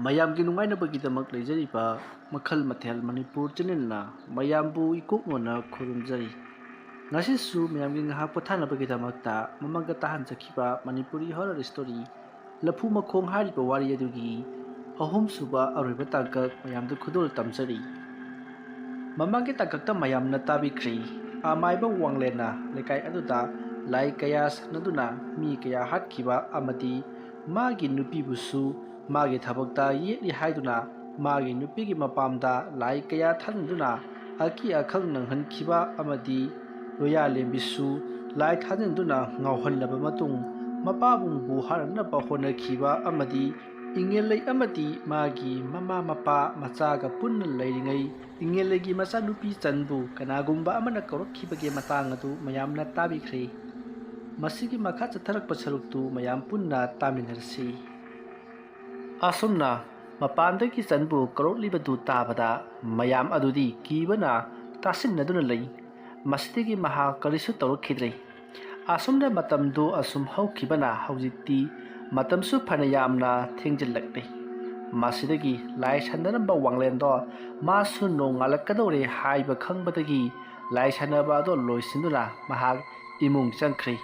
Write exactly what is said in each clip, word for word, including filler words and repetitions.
ꯃꯌꯥꯝꯒꯤ ꯅꯨꯡꯉꯥꯏꯅꯕꯒꯤꯗꯃꯛ ꯂꯩꯖꯔꯤꯕ ꯃꯈꯜ ꯃꯊꯦꯜ ꯃꯅꯤꯄꯨꯔ ꯆꯦꯅꯦꯜꯅ ꯃꯌꯥꯝꯕꯨ ꯏꯀꯣꯛꯅꯣꯅ ꯈꯨꯔꯨꯝꯖꯔꯤ꯫ ꯉꯁꯤꯁꯨ ꯃꯌꯥꯝꯒꯤ ꯉꯥꯏꯍꯥꯛ ꯄꯣꯊꯥꯅꯕꯒꯤꯗꯃꯛꯇ ꯃꯃꯥꯡꯗ ꯇꯥꯍꯟꯖꯈꯤꯕ ꯃꯅꯤꯄꯨꯔꯤ ꯍꯣꯔꯔ ꯁ꯭ꯇꯣꯔꯤ ꯂꯐꯨ ꯃꯈꯣꯡ ꯍꯥꯏꯔꯤꯕ ꯋꯥꯔꯤ ꯑꯗꯨꯒꯤ ꯑꯍꯨꯝꯁꯨꯕ ꯑꯔꯣꯏꯕ ꯇꯥꯡꯀꯛ ꯃꯌꯥꯝꯗ ꯈꯨꯗꯣꯜ ꯇꯝꯖꯔꯤ꯫ ꯃꯃꯥꯡꯒꯤ ꯇꯥꯡꯀꯛꯇ ꯃꯌꯥꯝꯅ ꯇꯥꯕꯤꯈ꯭ꯔꯤ, ꯑꯃꯥꯏꯕ ꯋꯥꯡꯂꯦꯟꯅ ꯂꯩꯀꯥꯏ ꯑꯗꯨꯗ ꯂꯥꯏ ꯀꯌꯥ ꯁꯥꯟꯅꯗꯨꯅ ꯃꯤ ꯀꯌꯥ ꯍꯥꯠꯈꯤꯕ ꯑꯃꯗꯤ ꯃꯥꯒꯤ ꯅꯨꯄꯤꯕꯨꯁꯨ ꯃꯥꯒꯤ ꯊꯕꯛꯇ ꯌꯦꯠꯂꯤ ꯍꯥꯏꯗꯨꯅ ꯃꯥꯒꯤ ꯅꯨꯄꯤꯒꯤ ꯃꯄꯥꯝꯗ ꯂꯥꯏ ꯀꯌꯥ ꯊꯥꯖꯤꯟꯗꯨꯅ ꯑꯀꯤ ꯑꯈꯪ ꯅꯪꯍꯟꯈꯤꯕ ꯑꯃꯗꯤ ꯂꯣꯌꯥꯂꯦꯝꯕꯤꯁꯨ ꯂꯥꯏ ꯊꯥꯖꯤꯟꯗꯨꯅ ꯉꯥꯎꯍꯜꯂꯕ ꯃꯇꯨꯡ ꯃꯄꯥꯕꯨꯡꯕꯨ ꯍꯥꯠꯅꯅꯕ ꯍꯣꯠꯅꯈꯤꯕ ꯑꯃꯗꯤ ꯏꯉꯦꯜꯂꯩ ꯑꯃꯗꯤ ꯃꯥꯒꯤ ꯃꯃꯥ ꯃꯄꯥ ꯃꯆꯥꯒ ꯄꯨꯟꯅ ꯂꯩꯔꯤꯉꯩ ꯏꯉꯦꯜꯂꯩꯒꯤ ꯃꯆꯥꯅꯨꯄꯤ ꯆꯟꯕꯨ ꯀꯅꯥꯒꯨꯝꯕ ꯑꯃꯅ ꯀꯧꯔꯛꯈꯤꯕꯒꯤ ꯃꯇꯥꯡ ꯑꯗꯨ ꯃꯌꯥꯝꯅ ꯇꯥꯕꯤꯈ꯭ꯔꯦ꯫ ꯃꯁꯤꯒꯤ ꯃꯈꯥ ꯆꯠꯊꯔꯛꯄ ꯁꯔꯨꯛꯇꯨ ꯃꯌꯥꯝ ꯄꯨꯟꯅ ꯇꯥꯃꯤꯟꯅꯔꯁꯤ꯫ ꯑꯁꯨꯝꯅ ꯃꯄꯥꯟꯗꯒꯤ ꯆꯟꯕꯨ ꯀꯧꯔꯛꯂꯤꯕꯗꯨ ꯇꯥꯕꯗ ꯃꯌꯥꯝ ꯑꯗꯨꯗꯤ ꯀꯤꯕꯅ ꯇꯥꯁꯤꯟꯅꯗꯨꯅ ꯂꯩ꯫ ꯃꯁꯤꯗꯒꯤ ꯃꯍꯥꯛ ꯀꯔꯤꯁꯨ ꯇꯧꯔꯛꯈꯤꯗ꯭ꯔꯦ꯫ ꯑꯁꯨꯝꯅ ꯃꯇꯝꯗꯨ ꯑꯁꯨꯝ ꯍꯧꯈꯤꯕꯅ ꯍꯧꯖꯤꯛꯇꯤ ꯃꯇꯝꯁꯨ ꯐꯅ ꯌꯥꯝꯅ ꯊꯦꯡꯖꯤꯜꯂꯛꯂꯦ꯫ ꯃꯁꯤꯗꯒꯤ ꯂꯥꯏ ꯁꯥꯟꯅꯔꯝꯕ ꯋꯥꯡꯂꯦꯟꯗꯣ ꯃꯥꯁꯨ ꯅꯣꯡꯉꯥꯜꯂꯛꯀꯗꯧꯔꯦ ꯍꯥꯏꯕ ꯈꯪꯕꯗꯒꯤ ꯂꯥꯏ ꯁꯥꯟꯅꯕ ꯑꯗꯣ ꯂꯣꯏꯁꯤꯟꯗꯨꯅ ꯃꯍꯥꯛ ꯏꯃꯨꯡ ꯆꯪꯈ꯭ꯔꯦ꯫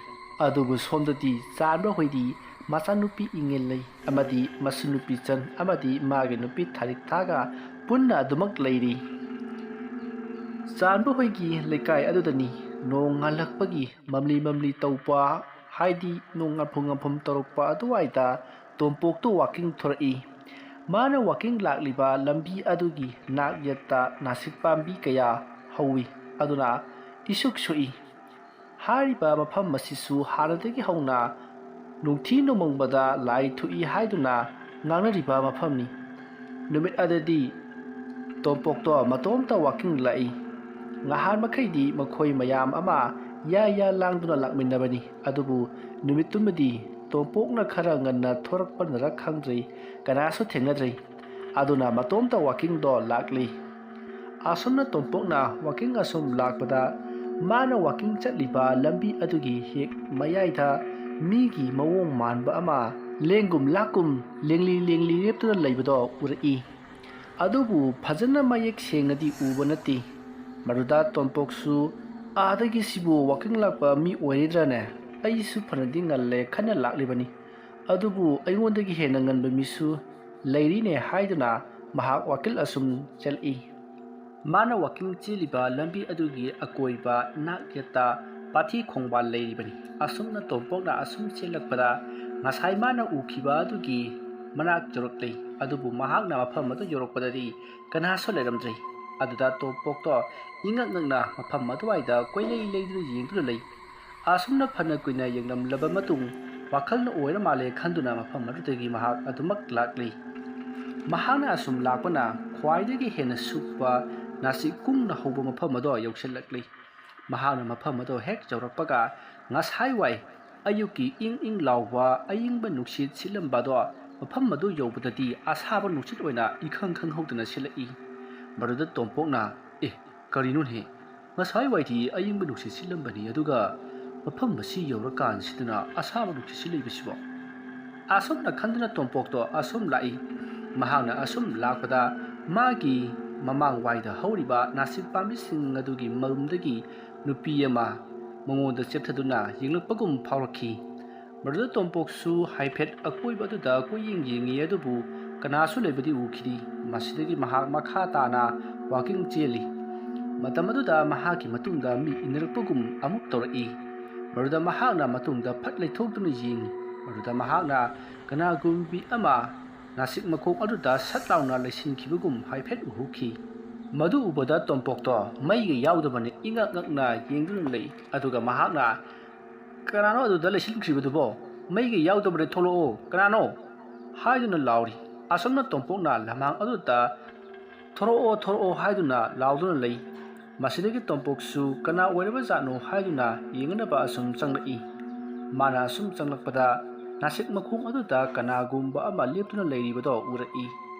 ꯑꯗꯨꯕꯨ ꯁꯣꯝꯗꯗꯤ ꯆꯥꯟꯕ ꯍꯣꯏꯗꯤ ꯃꯆꯥꯅꯨꯄꯤ ꯏꯉꯦꯜꯂꯩ ꯑꯃꯗꯤ ꯃꯁꯨꯅꯨꯄꯤ ꯆꯟ ꯑꯃꯗꯤ ꯃꯥꯒꯤ ꯅꯨꯄꯤ ꯊꯥꯔꯤꯛꯊꯥꯒ ꯄꯨꯟꯅ ꯑꯗꯨꯃꯛ ꯂꯩꯔꯤ꯫ ꯆꯥꯟꯕ ꯍꯣꯏꯒꯤ ꯂꯩꯀꯥꯏ ꯑꯗꯨꯗꯅꯤ ꯅꯣꯡ ꯉꯥꯜꯂꯛꯄꯒꯤ ꯃꯝꯂꯤ ꯃꯝꯂꯤ ꯇꯧꯕ, ꯍꯥꯏꯗꯤ ꯅꯣꯡ ꯉꯥꯟꯐꯝ ꯉꯥꯟꯐꯝ ꯇꯧꯔꯛꯄ ꯑꯗꯨꯋꯥꯏꯗ ꯇꯣꯝꯄꯣꯛꯇꯨ ꯋꯥꯀꯤꯡ ꯊꯣꯔꯛꯏ꯫ ꯃꯥꯅ ꯋꯥꯀꯤꯡ ꯂꯥꯛꯂꯤꯕ ꯂꯝꯕꯤ ꯑꯗꯨꯒꯤ ꯅꯥꯛ ꯌꯦꯠꯇ ꯅꯥꯁꯤꯛ ꯄꯥꯝꯕꯤ ꯀꯌꯥ ꯍꯧꯏ, ꯑꯗꯨꯅ ꯏꯁꯨꯛ ꯁꯨꯛꯏ꯫ ꯍꯥꯏꯔꯤꯕ ꯃꯐꯝ ꯑꯁꯤꯁꯨ ꯍꯥꯟꯅꯗꯒꯤ ꯍꯧꯅ ꯅꯨꯡꯊꯤ ꯅꯣꯡꯃꯪꯕꯗ ꯂꯥꯏ ꯊꯣꯛꯏ ꯍꯥꯏꯗꯨꯅ ꯉꯥꯡꯅꯔꯤꯕ ꯃꯐꯝꯅꯤ꯫ ꯅꯨꯃꯤꯠ ꯑꯗꯨꯗꯤ ꯇꯣꯝꯄꯣꯛꯇꯣ ꯃꯇꯣꯝꯇ ꯋꯥꯀꯤꯡ ꯂꯥꯛꯏ꯫ ꯉꯍꯥꯟ ꯃꯈꯩꯗꯤ ꯃꯈꯣꯏ ꯃꯌꯥꯝ ꯑꯃ ꯌꯥ ꯌꯥ ꯂꯥꯡꯗꯨꯅ ꯂꯥꯛꯃꯤꯟꯅꯕꯅꯤ꯫ ꯑꯗꯨꯕꯨ ꯅꯨꯃꯤꯠꯇꯨꯃꯗꯤ ꯇꯣꯝꯄꯣꯛꯅ ꯈꯔ ꯉꯟꯅ ꯊꯣꯔꯛꯄꯅꯔ ꯈꯪꯗ꯭ꯔꯦ, ꯀꯅꯥꯁꯨ ꯊꯦꯡꯅꯗ꯭ꯔꯦ꯫ ꯑꯗꯨꯅ ꯃꯇꯣꯝꯇ ꯋꯥꯀꯤꯡꯗꯣ ꯂꯥꯛꯂꯤ꯫ ꯑꯁꯨꯝꯅ ꯇꯣꯝꯄꯣꯛꯅ ꯋꯥꯀꯤꯡ ꯑꯁꯨꯝ ꯂꯥꯛꯄꯗ ꯃꯥꯅ ꯋꯥꯀꯤꯡ ꯆꯠꯂꯤꯕ ꯂꯝꯕꯤ ꯑꯗꯨꯒꯤ ꯍꯦꯛ ꯃꯌꯥꯏꯗ ꯃꯤꯒꯤ ꯃꯑꯣꯡ ꯃꯥꯟꯕ ꯑꯃ ꯂꯦꯡꯒꯨꯝ ꯂꯥꯛꯀꯨꯝ ꯂꯦꯡꯂꯤ ꯂꯦꯡꯂꯤ ꯂꯦꯞꯇꯨꯅ ꯂꯩꯕꯗꯣ ꯎꯔꯛꯏ꯫ ꯑꯗꯨꯕꯨ ꯐꯖꯅ ꯃꯌꯦꯛ ꯁꯦꯡꯅꯗꯤ ꯎꯕ ꯅꯠꯇꯦ꯫ ꯃꯗꯨꯗ ꯇꯣꯝꯄꯣꯛꯁꯨ, "ꯑꯥꯗꯒꯤ ꯁꯤꯕꯨ ꯋꯥꯀꯤꯡ ꯂꯥꯛꯄ ꯃꯤ ꯑꯣꯏꯔꯤꯗ꯭ꯔꯥꯅꯦ? ꯑꯩꯁꯨ ꯐꯅꯗꯤ ꯉꯜꯂꯦ ꯈꯟꯅ ꯂꯥꯛꯂꯤꯕꯅꯤ꯫ ꯑꯗꯨꯕꯨ ꯑꯩꯉꯣꯟꯗꯒꯤ ꯍꯦꯟꯅ ꯉꯟꯕ ꯃꯤꯁꯨ ꯂꯩꯔꯤꯅꯦ" ꯍꯥꯏꯗꯨꯅ ꯃꯍꯥꯛ ꯋꯥꯀꯤꯜ ꯑꯁꯨꯝ ꯆꯦꯜꯂꯛꯏ꯫ ꯃꯥꯅ ꯋꯥꯀꯤꯡ ꯆꯦꯜꯂꯤꯕ ꯂꯝꯕꯤ ꯑꯗꯨꯒꯤ ꯑꯀꯣꯏꯕ ꯅꯥꯛ ꯌꯦꯠꯇ ꯄꯥꯊꯤ ꯈꯣꯡꯕꯥꯜ ꯂꯩꯔꯤꯕꯅꯤ꯫ ꯑꯁꯨꯝꯅ ꯇꯣꯝꯄꯣꯛꯅ ꯑꯁꯨꯝ ꯆꯦꯜꯂꯛꯄꯗ, ꯉꯁꯥꯏ ꯃꯥꯅ ꯎꯈꯤꯕ ꯑꯗꯨꯒꯤ ꯃꯅꯥꯛ ꯌꯧꯔꯛꯂꯦ꯫ ꯑꯗꯨꯕꯨ ꯃꯍꯥꯛꯅ ꯃꯐꯝ ꯑꯗꯨ ꯌꯧꯔꯛꯄꯗꯗꯤ ꯀꯅꯥꯁꯨ ꯂꯩꯔꯝꯗ꯭ꯔꯦ꯫ ꯑꯗꯨꯗ ꯇꯣꯝꯄꯣꯛꯇꯣ ꯏꯉꯛ ꯉꯛꯅ ꯃꯐꯝ ꯑꯗꯨꯋꯥꯏꯗ ꯀꯣꯏꯂꯩ ꯂꯩꯗꯨꯅ ꯌꯦꯡꯗꯨꯅ ꯂꯩ꯫ ꯑꯁꯨꯝꯅ ꯐꯅ ꯀꯨꯏꯅ ꯌꯦꯡꯂꯝꯂꯕ ꯃꯇꯨꯡ, ꯋꯥꯈꯜꯅ ꯑꯣꯏꯔ ꯃꯥꯜꯂꯦ ꯈꯟꯗꯨꯅ ꯃꯐꯝ ꯑꯗꯨꯗꯒꯤ ꯃꯍꯥꯛ ꯑꯗꯨꯃꯛ ꯂꯥꯛꯂꯤ꯫ ꯃꯍꯥꯛꯅ ꯑꯁꯨꯝ ꯂꯥꯛꯄꯅ ꯈ꯭ꯋꯥꯏꯗꯒꯤ ꯍꯦꯟꯅ ꯁꯨꯞꯄ ꯅꯥꯁꯤꯛ ꯀꯨꯡꯅ ꯍꯧꯕ ꯃꯐꯝ ꯑꯗꯣ ꯌꯧꯁꯤꯜꯂꯛꯂꯤ꯫ ꯃꯍꯥꯛꯅ ꯃꯐꯝ ꯑꯗꯣ ꯍꯦꯛ ꯌꯧꯔꯛꯄꯒ, ꯉꯁꯥꯏꯋꯥꯏ ꯑꯌꯨꯛꯀꯤ ꯏꯪ ꯏꯪ ꯂꯥꯎꯕ ꯑꯏꯪꯕ ꯅꯨꯡꯁꯤꯠ ꯁꯤꯠꯂꯝꯕ ꯑꯗꯣ ꯃꯐꯝ ꯑꯗꯨ ꯌꯧꯕꯗꯗꯤ ꯑꯁꯥꯕ ꯅꯨꯡꯁꯤꯠ ꯑꯣꯏꯅ ꯏꯈꯪ ꯈꯪꯍꯧꯗꯅ ꯁꯤꯠꯂꯛꯏ꯫ ꯃꯗꯨꯗ ꯇꯣꯝꯄꯣꯛꯅ, "ꯑꯦ, ꯀꯔꯤꯅꯣꯅꯦ? ꯉꯁꯥꯏꯋꯥꯏꯗꯤ ꯑꯏꯪꯕ ꯅꯨꯡꯁꯤꯠ ꯁꯤꯠꯂꯝꯕꯅꯤ, ꯑꯗꯨꯒ ꯃꯐꯝ ꯑꯁꯤ ꯌꯧꯔꯀꯥꯟꯁꯤꯗꯅ ꯑꯁꯥꯕ ꯅꯨꯡꯁꯤꯠ ꯁꯤꯠꯂꯛꯏꯕꯁꯤꯕꯣ?" ꯑꯁꯨꯝꯅ ꯈꯟꯗꯨꯅ ꯇꯣꯝꯄꯣꯛꯇꯣ ꯑꯁꯨꯝ ꯂꯥꯛꯏ꯫ ꯃꯍꯥꯛꯅ ꯑꯁꯨꯝ ꯂꯥꯛꯄꯗ, ꯃꯥꯒꯤ ꯃꯃꯥꯡꯋꯥꯏꯗ ꯍꯧꯔꯤꯕ ꯅꯥꯁꯤꯛ ꯄꯥꯝꯕꯤꯁꯤꯡ ꯑꯗꯨꯒꯤ ꯃꯔꯨꯝꯗꯒꯤ ꯅꯨꯄꯤ ꯑꯃ ꯃꯉꯣꯟꯗ ꯆꯦꯞꯊꯗꯨꯅ ꯌꯦꯡꯂꯛꯄꯒꯨꯝ ꯐꯥꯎꯔꯛꯈꯤ꯫ ꯃꯗꯨꯗ ꯇꯣꯝꯄꯣꯛꯁꯨ ꯍꯥꯏꯐꯦꯠ ꯑꯀꯣꯏꯕ ꯑꯗꯨꯗ ꯀꯣꯏꯌꯦꯡ ꯌꯦꯡꯉꯤ, ꯑꯗꯨꯕꯨ ꯀꯅꯥꯁꯨ ꯂꯩꯕꯗꯤ ꯎꯈꯤꯗꯦ꯫ ꯃꯁꯤꯗꯒꯤ ꯃꯍꯥꯛ ꯃꯈꯥ ꯇꯥꯅ ꯋꯥꯀꯤꯡ ꯆꯦꯜꯂꯤ꯫ ꯃꯇꯝ ꯑꯗꯨꯗ ꯃꯍꯥꯛꯀꯤ ꯃꯇꯨꯡꯗ ꯃꯤ ꯏꯟꯅꯔꯛꯄꯒꯨꯝ ꯑꯃꯨꯛ ꯇꯧꯔꯛꯏ꯫ ꯃꯗꯨꯗ ꯃꯍꯥꯛꯅ ꯃꯇꯨꯡꯗ ꯐꯠ ꯂꯩꯊꯣꯛꯇꯨꯅ ꯌꯦꯡꯉꯤ꯫ ꯃꯗꯨꯗ ꯃꯍꯥꯛꯅ ꯀꯅꯥꯒꯨꯝꯕꯤ ꯑꯃ ꯅꯥꯁꯤꯛ ꯃꯈꯣꯡ ꯑꯗꯨꯗ ꯁꯠ ꯂꯥꯎꯅ ꯂꯩꯁꯤꯟꯈꯤꯕꯒꯨꯝ ꯍꯥꯏꯐꯦꯠ ꯎꯍꯧꯈꯤ꯫ ꯃꯗꯨ ꯎꯕꯗ ꯇꯣꯝꯄꯣꯛꯇꯣ ꯃꯩꯒ ꯌꯥꯎꯗꯕꯅ ꯏꯉꯛ ꯉꯛꯅ ꯌꯦꯡꯗꯨꯅ ꯂꯩ꯫ ꯑꯗꯨꯒ ꯃꯍꯥꯛꯅ, "ꯀꯅꯥꯅꯣ ꯑꯗꯨꯗ ꯂꯩꯁꯤꯟꯈ꯭ꯔꯤꯕꯗꯨꯕꯣ? ꯃꯩꯒ ꯌꯥꯎꯗꯕꯅ ꯊꯣꯛꯂꯛꯑꯣ, ꯀꯅꯥꯅꯣ?" ꯍꯥꯏꯗꯨꯅ ꯂꯥꯎꯔꯤ꯫ ꯑꯁꯨꯝꯅ ꯇꯣꯝꯄꯣꯛꯅ ꯂꯝꯍꯥꯡ ꯑꯗꯨꯗ, "ꯊꯣꯔꯛꯑꯣ, ꯊꯣꯔꯛꯑꯣ" ꯍꯥꯏꯗꯨꯅ ꯂꯥꯎꯗꯨꯅ ꯂꯩ꯫ ꯃꯁꯤꯗꯒꯤ ꯇꯣꯝꯄꯣꯛꯁꯨ ꯀꯅꯥ ꯑꯣꯏꯔꯕ ꯖꯥꯠꯅꯣ ꯍꯥꯏꯗꯨꯅ ꯌꯦꯡꯅꯅꯕ ꯑꯁꯨꯝ ꯆꯪꯂꯛꯏ꯫ ꯃꯥꯅ ꯑꯁꯨꯝ ꯆꯪꯂꯛꯄꯗ, ꯅꯥꯁꯤꯛ ꯃꯈꯣꯡ ꯑꯗꯨꯗ ꯀꯅꯥꯒꯨꯝꯕ ꯑꯃ ꯂꯦꯞꯇꯨꯅ ꯂꯩꯔꯤꯕꯗꯣ ꯎꯔꯛꯏ꯫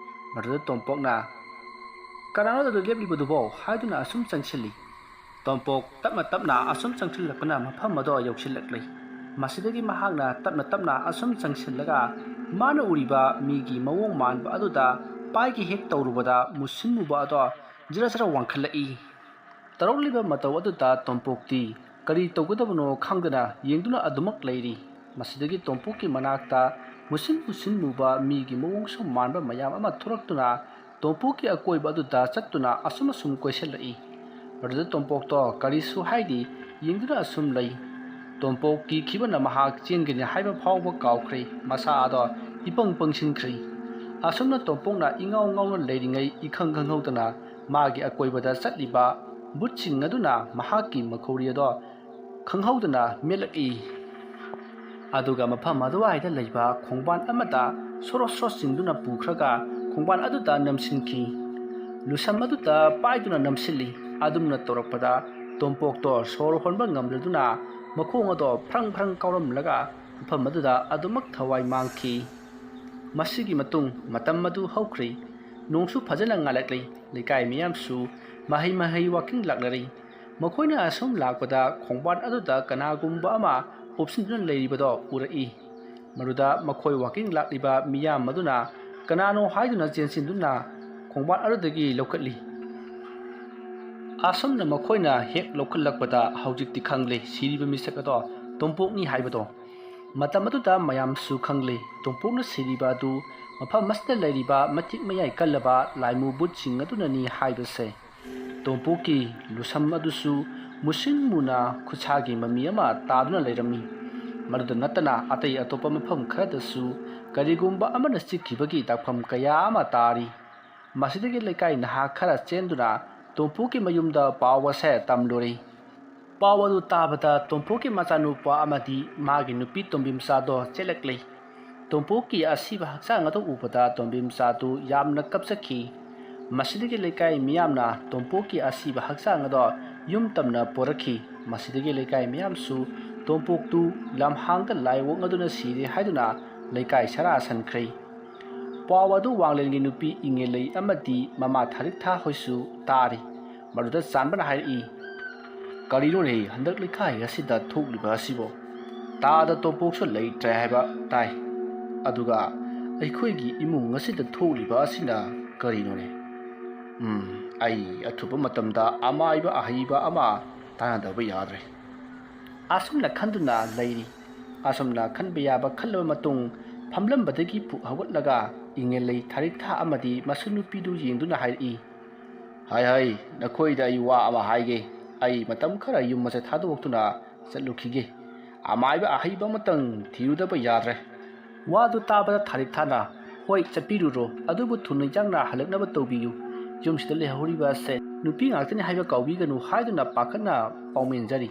ꯃꯗꯨꯗ ꯇꯣꯝꯄꯣꯛꯅ, "ꯀꯅꯥꯅꯣ ꯑꯗꯨ ꯂꯦꯞꯂꯤꯕꯗꯨꯕꯣ?" ꯍꯥꯏꯗꯨꯅ ꯑꯁꯨꯝ ꯆꯪꯁꯤꯜꯂꯤ꯫ ꯇꯣꯝꯄꯣꯛ ꯇꯞꯅ ꯇꯞꯅ ꯑꯁꯨꯝ ꯆꯪꯁꯤꯜꯂꯛꯄꯅ ꯃꯐꯝ ꯑꯗꯣ ꯌꯧꯁꯤꯜꯂꯛꯂꯤ꯫ ꯃꯁꯤꯗꯒꯤ ꯃꯍꯥꯛꯅ ꯇꯞꯅ ꯇꯞꯅ ꯑꯁꯨꯝ ꯆꯪꯁꯤꯜꯂꯒ ꯃꯥꯅ ꯎꯔꯤꯕ ꯃꯤꯒꯤ ꯃꯑꯣꯡ ꯃꯥꯟꯕ ꯑꯗꯨꯗ ꯄꯥꯏꯒꯦ ꯍꯦꯛ ꯇꯧꯔꯨꯕꯗ ꯃꯨꯁꯤꯟ ꯃꯨꯕ ꯑꯗꯣ ꯖꯔ ꯖꯔ ꯋꯥꯡꯈꯠꯂꯛꯏ꯫ ꯇꯧꯔꯛꯂꯤꯕ ꯃꯇꯧ ꯑꯗꯨꯗ ꯇꯣꯝꯄꯣꯛꯇꯤ ꯀꯔꯤ ꯇꯧꯒꯗꯕꯅꯣ ꯈꯪꯗꯅ ꯌꯦꯡꯗꯨꯅ ꯑꯗꯨꯃꯛ ꯂꯩꯔꯤ꯫ ꯃꯁꯤꯗꯒꯤ ꯇꯣꯝꯄꯣꯛꯀꯤ ꯃꯅꯥꯛꯇ ꯃꯨꯁꯤꯟ ꯃꯨꯁꯤꯟ ꯃꯨꯕ ꯃꯤꯒꯤ ꯃꯑꯣꯡꯁꯨ ꯃꯥꯟꯕ ꯃꯌꯥꯝ ꯑꯃ ꯊꯣꯔꯛꯇꯨꯅ ꯇꯣꯝꯄꯣꯛꯀꯤ ꯑꯀꯣꯏꯕ ꯑꯗꯨꯗ ꯆꯠꯇꯨꯅ ꯑꯁꯨꯝ ꯑꯁꯨꯝ ꯀꯣꯏꯁꯤꯜꯂꯛꯏ꯫ ꯃꯗꯨꯗ ꯇꯣꯝꯄꯣꯛꯇꯣ ꯀꯔꯤꯁꯨ ꯍꯥꯏꯗꯦ, ꯌꯦꯡꯗꯨꯅ ꯑꯁꯨꯝ ꯂꯩ꯫ ꯇꯣꯝꯄꯣꯛ ꯀꯤꯈꯤꯕꯅ ꯃꯍꯥꯛ ꯆꯦꯟꯒꯅꯤ ꯍꯥꯏꯕ ꯐꯥꯎꯕ ꯀꯥꯎꯈ꯭ꯔꯦ, ꯃꯁꯥ ꯑꯗꯣ ꯏꯄꯪ ꯄꯪꯁꯤꯟꯈ꯭ꯔꯦ꯫ ꯑꯁꯨꯝꯅ ꯇꯣꯝꯄꯣꯛꯅ ꯏꯉꯥꯎ ꯉꯥꯎꯅ ꯂꯩꯔꯤꯉꯩ ꯏꯈꯪ ꯈꯪꯍꯧꯗꯅ ꯃꯥꯒꯤ ꯑꯀꯣꯏꯕꯗ ꯆꯠꯂꯤꯕ ꯕꯨꯠꯁꯤꯡ ꯑꯗꯨꯅ ꯃꯍꯥꯛꯀꯤ ꯃꯈꯧꯔꯤ ꯑꯗꯣ ꯈꯪꯍꯧꯗꯅ ꯃꯦꯠꯂꯛꯏ꯫ ꯑꯗꯨꯒ ꯃꯐꯝ ꯑꯗꯨꯋꯥꯏꯗ ꯂꯩꯕ ꯈꯣꯡꯕꯥꯟ ꯑꯃꯗ ꯁꯣꯔꯣ ꯁꯣꯔꯣ ꯆꯤꯡꯗꯨꯅ ꯄꯨꯈ꯭ꯔꯒ ꯈꯣꯡꯕꯥꯟ ꯑꯗꯨꯗ ꯅꯝꯁꯤꯟꯈꯤ꯫ ꯂꯨꯁꯝ ꯑꯗꯨꯗ ꯄꯥꯏꯗꯨꯅ ꯅꯝꯁꯤꯜꯂꯤ꯫ ꯑꯗꯨꯝꯅ ꯇꯧꯔꯛꯄꯗ ꯇꯣꯝꯄꯣꯛꯇꯣ ꯁꯣꯔ ꯍꯣꯟꯕ ꯉꯝꯂꯗꯨꯅ ꯃꯈꯣꯡ ꯑꯗꯣ ꯐ꯭ꯔꯪ ꯐ꯭ꯔꯪ ꯀꯥꯎꯔꯝꯂꯒ ꯃꯐꯝ ꯑꯗꯨꯗ ꯑꯗꯨꯃꯛ ꯊꯋꯥꯏ ꯃꯥꯡꯈꯤ꯫ ꯃꯁꯤꯒꯤ ꯃꯇꯨꯡ ꯃꯇꯝ ꯑꯗꯨ ꯍꯧꯈ꯭ꯔꯤ꯫ ꯅꯣꯡꯁꯨ ꯐꯖꯅ ꯉꯥꯜꯂꯛꯂꯤ꯫ ꯂꯩꯀꯥꯏ ꯃꯤꯌꯥꯝꯁꯨ ꯃꯍꯩ ꯃꯍꯩ ꯋꯥꯀꯤꯡ ꯂꯥꯛꯅꯔꯤ꯫ ꯃꯈꯣꯏꯅ ꯑꯁꯨꯝ ꯂꯥꯛꯄꯗ ꯈꯣꯡꯕꯥꯟ ꯑꯗꯨꯗ ꯀꯅꯥꯒꯨꯝꯕ ꯑꯃ ꯎꯞꯁꯤꯟꯗꯨꯅ ꯂꯩꯔꯤꯕꯗꯣ ꯎꯔꯛꯏ꯫ ꯃꯗꯨꯗ ꯃꯈꯣꯏ ꯋꯥꯀꯤꯡ ꯂꯥꯛꯂꯤꯕ ꯃꯤꯌꯥꯝ ꯑꯗꯨꯅ ꯀꯅꯥꯅꯣ ꯍꯥꯏꯗꯨꯅ ꯆꯦꯟꯁꯤꯟꯗꯨꯅ ꯈꯣꯡꯕꯥꯟ ꯑꯗꯨꯗꯒꯤ ꯂꯧꯈꯠꯂꯤ꯫ ꯑꯁꯨꯝꯅ ꯃꯈꯣꯏꯅ ꯍꯦꯛ ꯂꯧꯈꯠꯂꯛꯄꯗ ꯍꯧꯖꯤꯛꯇꯤ ꯈꯪꯂꯦ ꯁꯤꯔꯤꯕ ꯃꯤꯁꯛ ꯑꯗꯣ ꯇꯣꯝꯄꯣꯛꯅꯤ ꯍꯥꯏꯕꯗꯣ꯫ ꯃꯇꯝ ꯑꯗꯨꯗ ꯃꯌꯥꯝꯁꯨ ꯈꯪꯂꯦ ꯇꯣꯝꯄꯣꯛꯅ ꯁꯤꯔꯤꯕ ꯑꯗꯨ ꯃꯐꯝ ꯑꯁꯤꯗ ꯂꯩꯔꯤꯕ ꯃꯇꯤꯛ ꯃꯌꯥꯏ ꯀꯜꯂꯕ ꯂꯥꯏꯃꯨ ꯕꯨꯠꯁꯤꯡ ꯑꯗꯨꯅꯅꯤ ꯍꯥꯏꯕꯁꯦ꯫ ꯇꯣꯝꯄꯣꯛꯀꯤ ꯂꯨꯁꯝ ꯑꯗꯨꯁꯨ ꯃꯨꯁꯤꯟ ꯃꯨꯅ ꯈꯨꯠꯁꯥꯒꯤ ꯃꯃꯤ ꯑꯃ ꯇꯥꯗꯨꯅ ꯂꯩꯔꯝꯃꯤ꯫ ꯃꯗꯨꯗ ꯅꯠꯇꯅ ꯑꯇꯩ ꯑꯇꯣꯞꯄ ꯃꯐꯝ ꯈꯔꯗꯁꯨ ꯀꯔꯤꯒꯨꯝꯕ ꯑꯃꯅ ꯆꯤꯛꯈꯤꯕꯒꯤ ꯗꯥꯛꯐꯝ ꯀꯌꯥ ꯑꯃ ꯇꯥꯔꯤ꯫ ꯃꯁꯤꯗꯒꯤ ꯂꯩꯀꯥꯏ ꯅꯍꯥ ꯈꯔ ꯆꯦꯟꯗꯨꯅ ꯇꯣꯝꯄꯣꯛꯀꯤ ꯃꯌꯨꯝꯗ ꯄꯥꯎ ꯑꯁꯦ ꯇꯝꯂꯨꯔꯦ꯫ ꯄꯥꯎ ꯑꯗꯨ ꯇꯥꯕꯗ ꯇꯣꯝꯄꯣꯛꯀꯤ ꯃꯆꯥꯅꯨꯄꯥ ꯑꯃꯗꯤ ꯃꯥꯒꯤ ꯅꯨꯄꯤ ꯇꯣꯝꯕꯤꯃꯆꯥꯗꯣ ꯆꯦꯜꯂꯛꯂꯦ꯫ ꯇꯣꯝꯄꯣꯛꯀꯤ ꯑꯁꯤꯕ ꯍꯛꯆꯥꯡ ꯑꯗꯨ ꯎꯕꯗ ꯇꯣꯝꯕꯤꯃꯆꯥꯗꯨ ꯌꯥꯝꯅ ꯀꯞꯆꯈꯤ꯫ ꯃꯁꯤꯗꯒꯤ ꯂꯩꯀꯥꯏ ꯃꯤꯌꯥꯝꯅ ꯇꯣꯝꯄꯣꯛꯀꯤ ꯑꯁꯤꯕ ꯍꯛꯆꯥꯡ ꯑꯗꯣ ꯌꯨꯝ ꯇꯝꯅ ꯄꯣꯔꯛꯈꯤ꯫ ꯃꯁꯤꯗꯒꯤ ꯂꯩꯀꯥꯏ ꯃꯤꯌꯥꯝꯁꯨ ꯇꯣꯝꯄꯣꯛꯇꯨ ꯂꯝꯍꯥꯡꯗ ꯂꯥꯏ ꯑꯣꯛꯅꯗꯨꯅ ꯁꯤꯔꯦ ꯍꯥꯏꯗꯨꯅ ꯂꯩꯀꯥꯏ ꯁꯔꯥ ꯁꯟꯈ꯭ꯔꯦ꯫ ꯄꯥꯎ ꯑꯗꯨ ꯋꯥꯡꯂꯦꯟꯒꯤ ꯅꯨꯄꯤ ꯏꯉꯦꯂꯩ ꯑꯃꯗꯤ ꯃꯃꯥ ꯊꯥꯔꯤꯛꯊꯥ ꯍꯣꯏꯁꯨ ꯇꯥꯔꯤ꯫ ꯃꯗꯨꯗ ꯆꯥꯟꯕꯅ ꯍꯥꯏꯔꯛꯏ, "ꯀꯔꯤꯅꯣꯅꯦ ꯍꯟꯗꯛ ꯂꯩꯀꯥꯏ ꯑꯁꯤꯗ ꯊꯣꯛꯂꯤꯕ ꯑꯁꯤꯕꯣ? ꯇꯥꯗ ꯇꯣꯝꯄꯣꯛꯁꯨ ꯂꯩꯇ꯭ꯔꯦ ꯍꯥꯏꯕ ꯇꯥꯏ꯫ ꯑꯗꯨꯒ ꯑꯩꯈꯣꯏꯒꯤ ꯏꯃꯨꯡ ꯑꯁꯤꯗ ꯊꯣꯛꯂꯤꯕ ꯑꯁꯤꯅ ꯀꯔꯤꯅꯣꯅꯦ? ꯎꯝ, ꯑꯩ ꯑꯊꯨꯕ ꯃꯇꯝꯗ ꯑꯃꯥꯏꯕ ꯑꯍꯩꯕ ꯑꯃ ꯇꯥꯟꯅꯗꯕ ꯌꯥꯗ꯭ꯔꯦ꯫ ꯑꯁꯨꯝꯅ ꯈꯟꯗꯨꯅ ꯂꯩꯔꯤ꯫ ꯑꯁꯨꯝꯅ ꯈꯟꯕ ꯌꯥꯕ ꯈꯜꯂꯕ ꯃꯇꯨꯡ, ꯐꯝꯂꯝꯕꯗꯒꯤ ꯄꯨꯛ ꯍꯧꯒꯠꯂꯒ ꯏꯪꯉꯦꯜꯂꯩ ꯊꯥꯔꯤꯛꯊꯥ ꯑꯃꯗꯤ ꯃꯁꯨ ꯅꯨꯄꯤꯗꯨ ꯌꯦꯡꯗꯨꯅ ꯍꯥꯏꯔꯛꯏ, "ꯍꯥꯏ ꯍꯥꯏ, ꯅꯈꯣꯏꯗ ꯑꯩ ꯋꯥ ꯑꯃ ꯍꯥꯏꯒꯦ꯫ ꯑꯩ ꯃꯇꯝ ꯈꯔ ꯌꯨꯝ ꯑꯁꯦ ꯊꯥꯗꯣꯛꯇꯨꯅ ꯆꯠꯂꯨꯈꯤꯒꯦ꯫ ꯑꯃꯥꯏꯕ ꯑꯍꯩꯕ ꯑꯃꯇꯪ ꯊꯤꯔꯨꯗꯕ ꯌꯥꯗ꯭ꯔꯦ꯫" ꯋꯥꯗꯨ ꯇꯥꯕꯗ ꯊꯥꯔꯤꯛꯊꯥꯅ, "ꯍꯣꯏ, ꯆꯠꯄꯤꯔꯨꯔꯣ, ꯑꯗꯨꯕꯨ ꯊꯨꯅ ꯌꯥꯡꯅ ꯍꯜꯂꯛꯅꯕ ꯇꯧꯕꯤꯌꯨ꯫ ꯌꯨꯝꯁꯤꯗ ꯂꯩꯍꯧꯔꯤꯕ ꯑꯁꯦ ꯅꯨꯄꯤ ꯉꯥꯛꯇꯅꯤ ꯍꯥꯏꯕ ꯀꯥꯎꯕꯤꯒꯅꯨ" ꯍꯥꯏꯗꯨꯅ ꯄꯥꯈꯠꯅ ꯄꯥꯎꯃꯤꯟꯖꯔꯤ꯫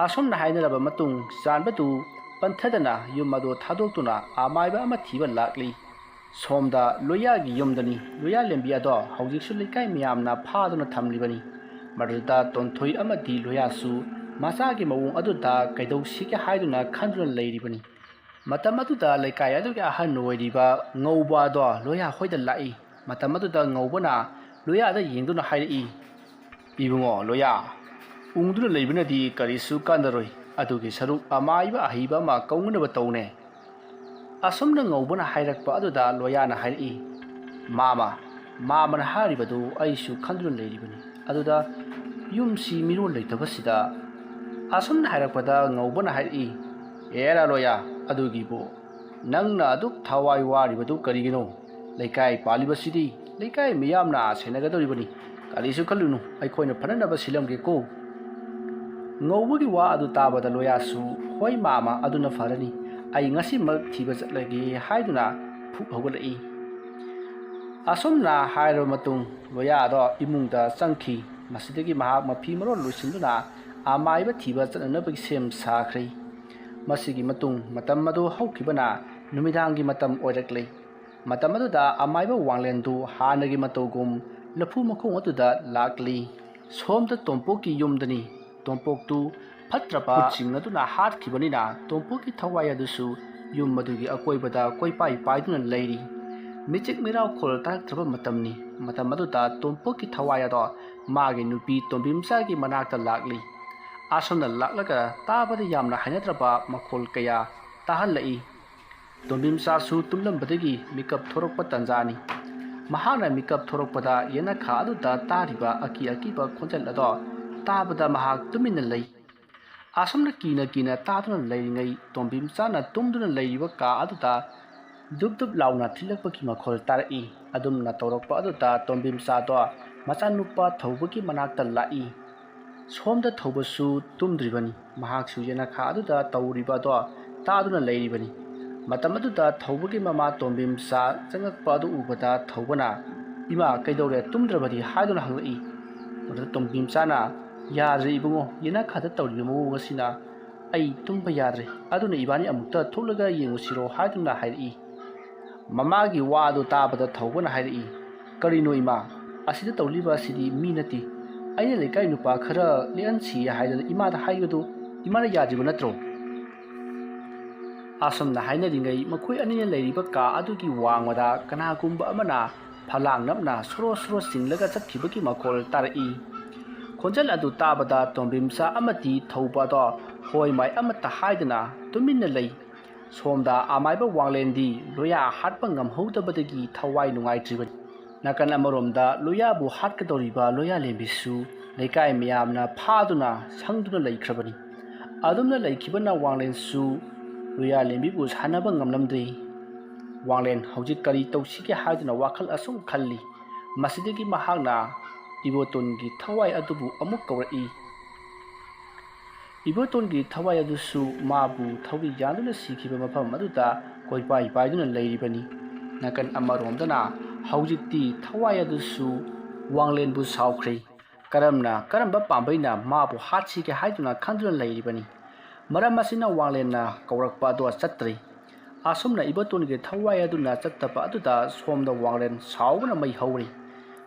ꯑꯁꯨꯝꯅ ꯍꯥꯏꯅꯔꯕ ꯃꯇꯨꯡ, ꯆꯥꯟꯕꯗꯨ ꯄꯟꯊꯗꯅ ꯌꯨꯝ ꯑꯗꯨ ꯊꯥꯗꯣꯛꯇꯨꯅ ꯑꯃꯥꯏꯕ ꯑꯃ ꯊꯤꯕ ꯂꯥꯛꯂꯤ꯫ ꯁꯣꯝꯗ ꯂꯣꯌꯥꯒꯤ ꯌꯨꯝꯗꯅꯤ꯫ ꯂꯣꯌꯥ ꯂꯦꯝꯕꯤ ꯑꯗꯣ ꯍꯧꯖꯤꯛꯁꯨ ꯂꯩꯀꯥꯏ ꯃꯌꯥꯝꯅ ꯐꯥꯗꯨꯅ ꯊꯝꯂꯤꯕꯅꯤ꯫ ꯃꯗꯨꯗ ꯇꯣꯟꯊꯣꯏ ꯑꯃꯗꯤ ꯂꯣꯌꯥꯁꯨ ꯃꯆꯥꯒꯤ ꯃꯑꯣꯡ ꯑꯗꯨꯗ ꯀꯩꯗꯧꯁꯤꯒꯦ ꯍꯥꯏꯗꯨꯅ ꯈꯟꯗꯨꯅ ꯂꯩꯔꯤꯕꯅꯤ꯫ ꯃꯇꯝ ꯑꯗꯨꯗ ꯂꯩꯀꯥꯏ ꯑꯗꯨꯒꯤ ꯑꯍꯟ ꯑꯣꯏꯔꯤꯕ ꯉꯧꯕ ꯑꯗꯣ ꯂꯣꯌꯥ ꯍꯣꯏꯗ ꯂꯥꯛꯏ꯫ ꯃꯇꯝ ꯑꯗꯨꯗ ꯉꯧꯕꯅ ꯂꯣꯌꯥꯗ ꯌꯦꯡꯗꯨꯅ ꯍꯥꯏꯔꯛꯏ, "ꯏꯕꯨꯡꯉꯣ ꯂꯣꯌꯥ, ꯎꯪꯗꯨꯅ ꯂꯩꯕꯅꯗꯤ ꯀꯔꯤꯁꯨ ꯀꯥꯟꯅꯔꯣꯏ꯫ ꯑꯗꯨꯒꯤ ꯁꯔꯨꯛ ꯑꯃꯥꯏꯕ ꯑꯍꯩꯕ ꯑꯃ ꯀꯧꯅꯅꯕ ꯇꯧꯅꯦ꯫" ꯑꯁꯨꯝꯅ ꯉꯧꯕꯅ ꯍꯥꯏꯔꯛꯄ ꯑꯗꯨꯗ ꯂꯣꯌꯥꯅ ꯍꯥꯏꯔꯛꯏ, "ꯃꯥꯃ, ꯃꯥꯃꯅ ꯍꯥꯏꯔꯤꯕꯗꯨ ꯑꯩꯁꯨ ꯈꯟꯗꯨꯅ ꯂꯩꯔꯤꯕꯅꯤ꯫ ꯑꯗꯨꯗ ꯌꯨꯝꯁꯤ ꯃꯤꯔꯣꯜ ꯂꯩꯇꯕꯁꯤꯗ꯫" ꯑꯁꯨꯝꯅ ꯍꯥꯏꯔꯛꯄꯗ ꯉꯧꯕꯅ ꯍꯥꯏꯔꯛꯏ, "ꯑꯦꯔꯥ ꯂꯣꯌꯥ, ꯑꯗꯨꯒꯤꯕꯨ ꯅꯪꯅ ꯑꯗꯨꯛ ꯊꯋꯥꯏ ꯋꯥꯔꯤꯕꯗꯨ ꯀꯔꯤꯒꯤꯅꯣ? ꯂꯩꯀꯥꯏ ꯄꯥꯜꯂꯤꯕꯁꯤꯗꯤ ꯂꯩꯀꯥꯏ ꯃꯤꯌꯥꯝꯅ ꯁꯦꯟꯅꯒꯗꯧꯔꯤꯕꯅꯤ꯫ ꯀꯔꯤꯁꯨ ꯈꯜꯂꯨꯅꯨ, ꯑꯩꯈꯣꯏꯅ ꯐꯅꯅꯕ ꯁꯤꯜꯂꯝꯒꯦꯀꯣ꯫" ꯉꯧꯕꯒꯤ ꯋꯥ ꯑꯗꯨ ꯇꯥꯕꯗ ꯂꯣꯌꯥꯁꯨ, "ꯍꯣꯏ ꯃꯥꯃ, ꯑꯗꯨꯅ ꯐꯔꯅꯤ꯫ ꯑꯩ ꯉꯁꯤꯃꯛ ꯊꯤꯕ ꯆꯠꯂꯒꯦ" ꯍꯥꯏꯗꯨꯅ ꯐꯨꯛ ꯍꯧꯒꯠꯂꯛꯏ꯫ ꯑꯁꯨꯝꯅ ꯍꯥꯏꯔꯕ ꯃꯇꯨꯡ ꯂꯣꯌꯥꯗꯣ ꯏꯃꯨꯡꯗ ꯆꯪꯈꯤ꯫ ꯃꯁꯤꯗꯒꯤ ꯃꯍꯥꯛ ꯃꯐꯤ ꯃꯔꯣꯜ ꯂꯣꯏꯁꯤꯟꯗꯨꯅ ꯑꯃꯥꯏꯕ ꯊꯤꯕ ꯆꯠꯅꯅꯕꯒꯤ ꯁꯦꯝ ꯁꯥꯈ꯭ꯔꯦ꯫ ꯃꯁꯤꯒꯤ ꯃꯇꯨꯡ ꯃꯇꯝ ꯑꯗꯨ ꯍꯧꯈꯤꯕꯅ ꯅꯨꯃꯤꯗꯥꯡꯒꯤ ꯃꯇꯝ ꯑꯣꯏꯔꯛꯂꯦ꯫ ꯃꯇꯝ ꯑꯗꯨꯗ ꯑꯃꯥꯏꯕ ꯋꯥꯡꯂꯦꯟꯗꯨ ꯍꯥꯟꯅꯒꯤ ꯃꯇꯧꯒꯨꯝ ꯂꯐꯨ ꯃꯈꯣꯡ ꯑꯗꯨꯗ ꯂꯥꯛꯂꯤ꯫ ꯁꯣꯝꯗ ꯇꯣꯝꯄꯣꯛꯀꯤ ꯌꯨꯝꯗꯅꯤ꯫ ꯇꯣꯝꯄꯣꯛꯇꯨ ꯐꯠꯇ꯭ꯔꯕ ꯈꯨꯠꯁꯤꯡ ꯑꯗꯨꯅ ꯍꯥꯠꯈꯤꯕꯅꯤꯅ ꯇꯣꯝꯄꯣꯛꯀꯤ ꯊꯋꯥꯏ ꯑꯗꯨꯁꯨ ꯌꯨꯝ ꯑꯗꯨꯒꯤ ꯑꯀꯣꯏꯕꯗ ꯀꯣꯏꯄꯥꯏ ꯄꯥꯏꯗꯨꯅ ꯂꯩꯔꯤ꯫ ꯃꯤꯆꯤꯛ ꯃꯤꯔꯥꯎꯈꯣꯜ ꯇꯥꯔꯛꯇ꯭ꯔꯕ ꯃꯇꯝꯅꯤ꯫ ꯃꯇꯝ ꯑꯗꯨꯗ ꯇꯣꯝꯄꯣꯛꯀꯤ ꯊꯋꯥꯏ ꯑꯗꯣ ꯃꯥꯒꯤ ꯅꯨꯄꯤ ꯇꯣꯝꯕꯤꯝꯆꯥꯒꯤ ꯃꯅꯥꯛꯇ ꯂꯥꯛꯂꯤ꯫ ꯑꯁꯣꯝꯅ ꯂꯥꯛꯂꯒ ꯇꯥꯕꯗ ꯌꯥꯝꯅ ꯍꯩꯅꯗ꯭ꯔꯕ ꯃꯈꯣꯜ ꯀꯌꯥ ꯇꯥꯍꯜꯂꯛꯏ꯫ ꯇꯣꯝꯕꯤꯝꯆꯥꯁꯨ ꯇꯨꯝꯂꯝꯕꯗꯒꯤ ꯃꯤꯀꯞ ꯊꯣꯔꯛꯄ ꯇꯟꯖꯥꯅꯤ꯫ ꯃꯍꯥꯛꯅ ꯃꯤꯀꯞ ꯊꯣꯔꯛꯄꯗ ꯌꯦꯅꯈꯥ ꯑꯗꯨꯗ ꯇꯥꯔꯤꯕ ꯑꯀꯤ ꯑꯀꯤꯕ ꯈꯣꯟꯖꯦꯜ ꯑꯗꯣ ꯇꯥꯕꯗ ꯃꯍꯥꯛ ꯇꯨꯃꯤꯟꯅ ꯂꯩ꯫ ꯑꯁꯨꯝꯅ ꯀꯤꯅ ꯀꯤꯅ ꯇꯥꯗꯨꯅ ꯂꯩꯔꯤꯉꯩ ꯇꯣꯝꯕꯤꯝꯆꯥꯅ ꯇꯨꯝꯗꯨꯅ ꯂꯩꯔꯤꯕ ꯀꯥ ꯑꯗꯨꯗ ꯗꯨꯞ ꯗꯨꯞ ꯂꯥꯎꯅ ꯊꯤꯜꯂꯛꯄꯒꯤ ꯃꯈꯣꯜ ꯇꯥꯔꯛꯏ꯫ ꯑꯗꯨꯝꯅ ꯇꯧꯔꯛꯄ ꯑꯗꯨꯗ ꯇꯣꯝꯕꯤꯝꯆꯥꯗꯣ ꯃꯆꯥꯅꯨꯄꯥ ꯊꯧꯕꯒꯤ ꯃꯅꯥꯛꯇ ꯂꯥꯛꯏ꯫ ꯁꯣꯝꯗ ꯊꯧꯕꯁꯨ ꯇꯨꯝꯗ꯭ꯔꯤꯕꯅꯤ꯫ ꯃꯍꯥꯛꯁꯨ ꯌꯦꯅꯈꯥ ꯑꯗꯨꯗ ꯇꯧꯔꯤꯕ ꯑꯗꯣ ꯇꯥꯗꯨꯅ ꯂꯩꯔꯤꯕꯅꯤ꯫ ꯃꯇꯝ ꯑꯗꯨꯗ ꯊꯧꯕꯒꯤ ꯃꯃꯥ ꯇꯣꯝꯕꯤꯝꯆꯥ ꯆꯪꯉꯛꯄ ꯑꯗꯨ ꯎꯕꯗ ꯊꯧꯕꯅ, "ꯏꯃꯥ, ꯀꯩꯗꯧꯔꯦ? ꯇꯨꯝꯗ꯭ꯔꯕꯗꯤ?" ꯍꯥꯏꯗꯨꯅ ꯍꯪꯂꯛꯏ꯫ ꯃꯗꯨꯗ ꯇꯣꯝꯕꯤꯝꯆꯥꯅ, "ꯌꯥꯗ꯭ꯔꯦ ꯏꯕꯨꯡꯉꯣ, ꯌꯦꯅꯈꯥꯗ ꯇꯧꯔꯤꯕ ꯃꯑꯣꯡ ꯑꯁꯤꯅ ꯑꯩ ꯇꯨꯝꯕ ꯌꯥꯗ꯭ꯔꯦ꯫ ꯑꯗꯨꯅ ꯏꯕꯥꯅꯤ ꯑꯃꯨꯛꯇ ꯊꯣꯛꯂꯒ ꯌꯦꯡꯉꯨꯁꯤꯔꯣ?" ꯍꯥꯏꯗꯨꯅ ꯍꯥꯏꯔꯛꯏ꯫ ꯃꯃꯥꯒꯤ ꯋꯥ ꯑꯗꯨ ꯇꯥꯕꯗ ꯊꯧꯕꯅ ꯍꯥꯏꯔꯛꯏ, "ꯀꯔꯤꯅꯣ ꯏꯃꯥ? ꯑꯁꯤꯗ ꯇꯧꯂꯤꯕ ꯑꯁꯤꯗꯤ ꯃꯤ ꯅꯠꯇꯦ꯫ ꯑꯩꯅ ꯂꯩꯀꯥꯏ ꯅꯨꯄꯥ ꯈꯔ ꯂꯦꯛꯍꯟꯁꯤ ꯍꯥꯏꯗꯅ ꯏꯃꯥꯗ ꯍꯥꯏꯕꯗꯨ ꯏꯃꯥꯅ ꯌꯥꯗ꯭ꯔꯤꯕ ꯅꯠꯇ꯭ꯔꯣ?" ꯑꯁꯨꯝꯅ ꯍꯥꯏꯅꯔꯤꯉꯩ ꯃꯈꯣꯏ ꯑꯅꯤꯅ ꯂꯩꯔꯤꯕ ꯀꯥ ꯑꯗꯨꯒꯤ ꯋꯥꯡꯃꯗ ꯀꯅꯥꯒꯨꯝꯕ ꯑꯃꯅ ꯐꯂꯥꯡ ꯅꯞꯅ ꯁꯣꯔꯣ ꯁꯣꯔꯣ ꯆꯤꯡꯂꯒ ꯆꯠꯈꯤꯕꯒꯤ ꯃꯈꯣꯜ ꯇꯥꯔꯛꯏ꯫ ꯈꯣꯟꯖꯦꯜ ꯑꯗꯨ ꯇꯥꯕꯗ ꯇꯣꯝꯕꯤꯝꯆꯥ ꯑꯃꯗꯤ ꯊꯧꯕ ꯑꯗꯣ ꯍꯣꯏ ꯃꯥꯏ ꯑꯃꯠꯇ ꯍꯥꯏꯗꯅ ꯇꯨꯃꯤꯟꯅ ꯂꯩ꯫ ꯁꯣꯝꯗ ꯑꯃꯥꯏꯕ ꯋꯥꯡꯂꯦꯟꯗꯤ ꯂꯣꯌꯥ ꯍꯥꯠꯄ ꯉꯝꯍꯧꯗꯕꯗꯒꯤ ꯊꯋꯥꯏ ꯅꯨꯡꯉꯥꯏꯇ꯭ꯔꯤꯕꯅꯤ꯫ ꯅꯥꯀꯟ ꯑꯃꯔꯣꯝꯗ ꯂꯣꯌꯥꯕꯨ ꯍꯥꯠꯀꯗꯧꯔꯤꯕ ꯂꯣꯌꯥꯂꯦꯝꯕꯤꯁꯨ ꯂꯩꯀꯥꯏ ꯃꯌꯥꯝꯅ ꯐꯥꯗꯨꯅ ꯁꯪꯗꯨꯅ ꯂꯩꯈ꯭ꯔꯕꯅꯤ꯫ ꯑꯗꯨꯝꯅ ꯂꯩꯈꯤꯕꯅ ꯋꯥꯡꯂꯦꯟꯁꯨ ꯂꯣꯌꯥꯂꯦꯝꯕꯤꯕꯨ ꯁꯥꯟꯅꯕ ꯉꯝꯂꯝꯗꯦ꯫ ꯋꯥꯡꯂꯦꯟ ꯍꯧꯖꯤꯛ ꯀꯔꯤ ꯇꯧꯁꯤꯒꯦ ꯍꯥꯏꯗꯨꯅ ꯋꯥꯈꯜ ꯑꯁꯨꯝ ꯈꯜꯂꯤ꯫ ꯃꯁꯤꯗꯒꯤ ꯃꯍꯥꯛꯅ ꯏꯕꯣꯇꯣꯟꯒꯤ ꯊꯋꯥꯏ ꯑꯗꯨꯕꯨ ꯑꯃꯨꯛ ꯀꯧꯔꯛꯏ꯫ ꯏꯕꯣꯇꯣꯟꯒꯤ ꯊꯋꯥꯏ ꯑꯗꯨꯁꯨ ꯃꯥꯕꯨ ꯊꯧꯔꯤ ꯌꯥꯟꯗꯨꯅ ꯁꯤꯈꯤꯕ ꯃꯐꯝ ꯑꯗꯨꯗ ꯀꯣꯏꯄꯥꯏ ꯄꯥꯏꯗꯨꯅ ꯂꯩꯔꯤꯕꯅꯤ꯫ ꯅꯥꯀꯟ ꯑꯃꯔꯣꯝꯗꯅ ꯍꯧꯖꯤꯛꯇꯤ ꯊꯋꯥꯏ ꯑꯗꯨꯁꯨ ꯋꯥꯡꯂꯦꯟꯕꯨ ꯁꯥꯎꯈ꯭ꯔꯦ꯫ ꯀꯔꯝꯅ, ꯀꯔꯝꯕ ꯄꯥꯝꯕꯩꯅ ꯃꯥꯕꯨ ꯍꯥꯠꯁꯤꯒꯦ ꯍꯥꯏꯗꯨꯅ ꯈꯟꯗꯨꯅ ꯂꯩꯔꯤꯕꯅꯤ꯫ ꯃꯔꯝ ꯑꯁꯤꯅ ꯋꯥꯡꯂꯦꯟꯅ ꯀꯧꯔꯛꯄ ꯑꯗꯨ ꯆꯠꯇ꯭ꯔꯤ꯫ ꯑꯁꯨꯝꯅ ꯏꯕꯣꯇꯣꯟꯒꯤ ꯊꯋꯥꯏ ꯑꯗꯨꯅ ꯆꯠꯇꯕ ꯑꯗꯨꯗ ꯁꯣꯝꯗ ꯋꯥꯡꯂꯦꯟ ꯁꯥꯎꯕꯅ ꯃꯩ ꯍꯧꯔꯤ꯫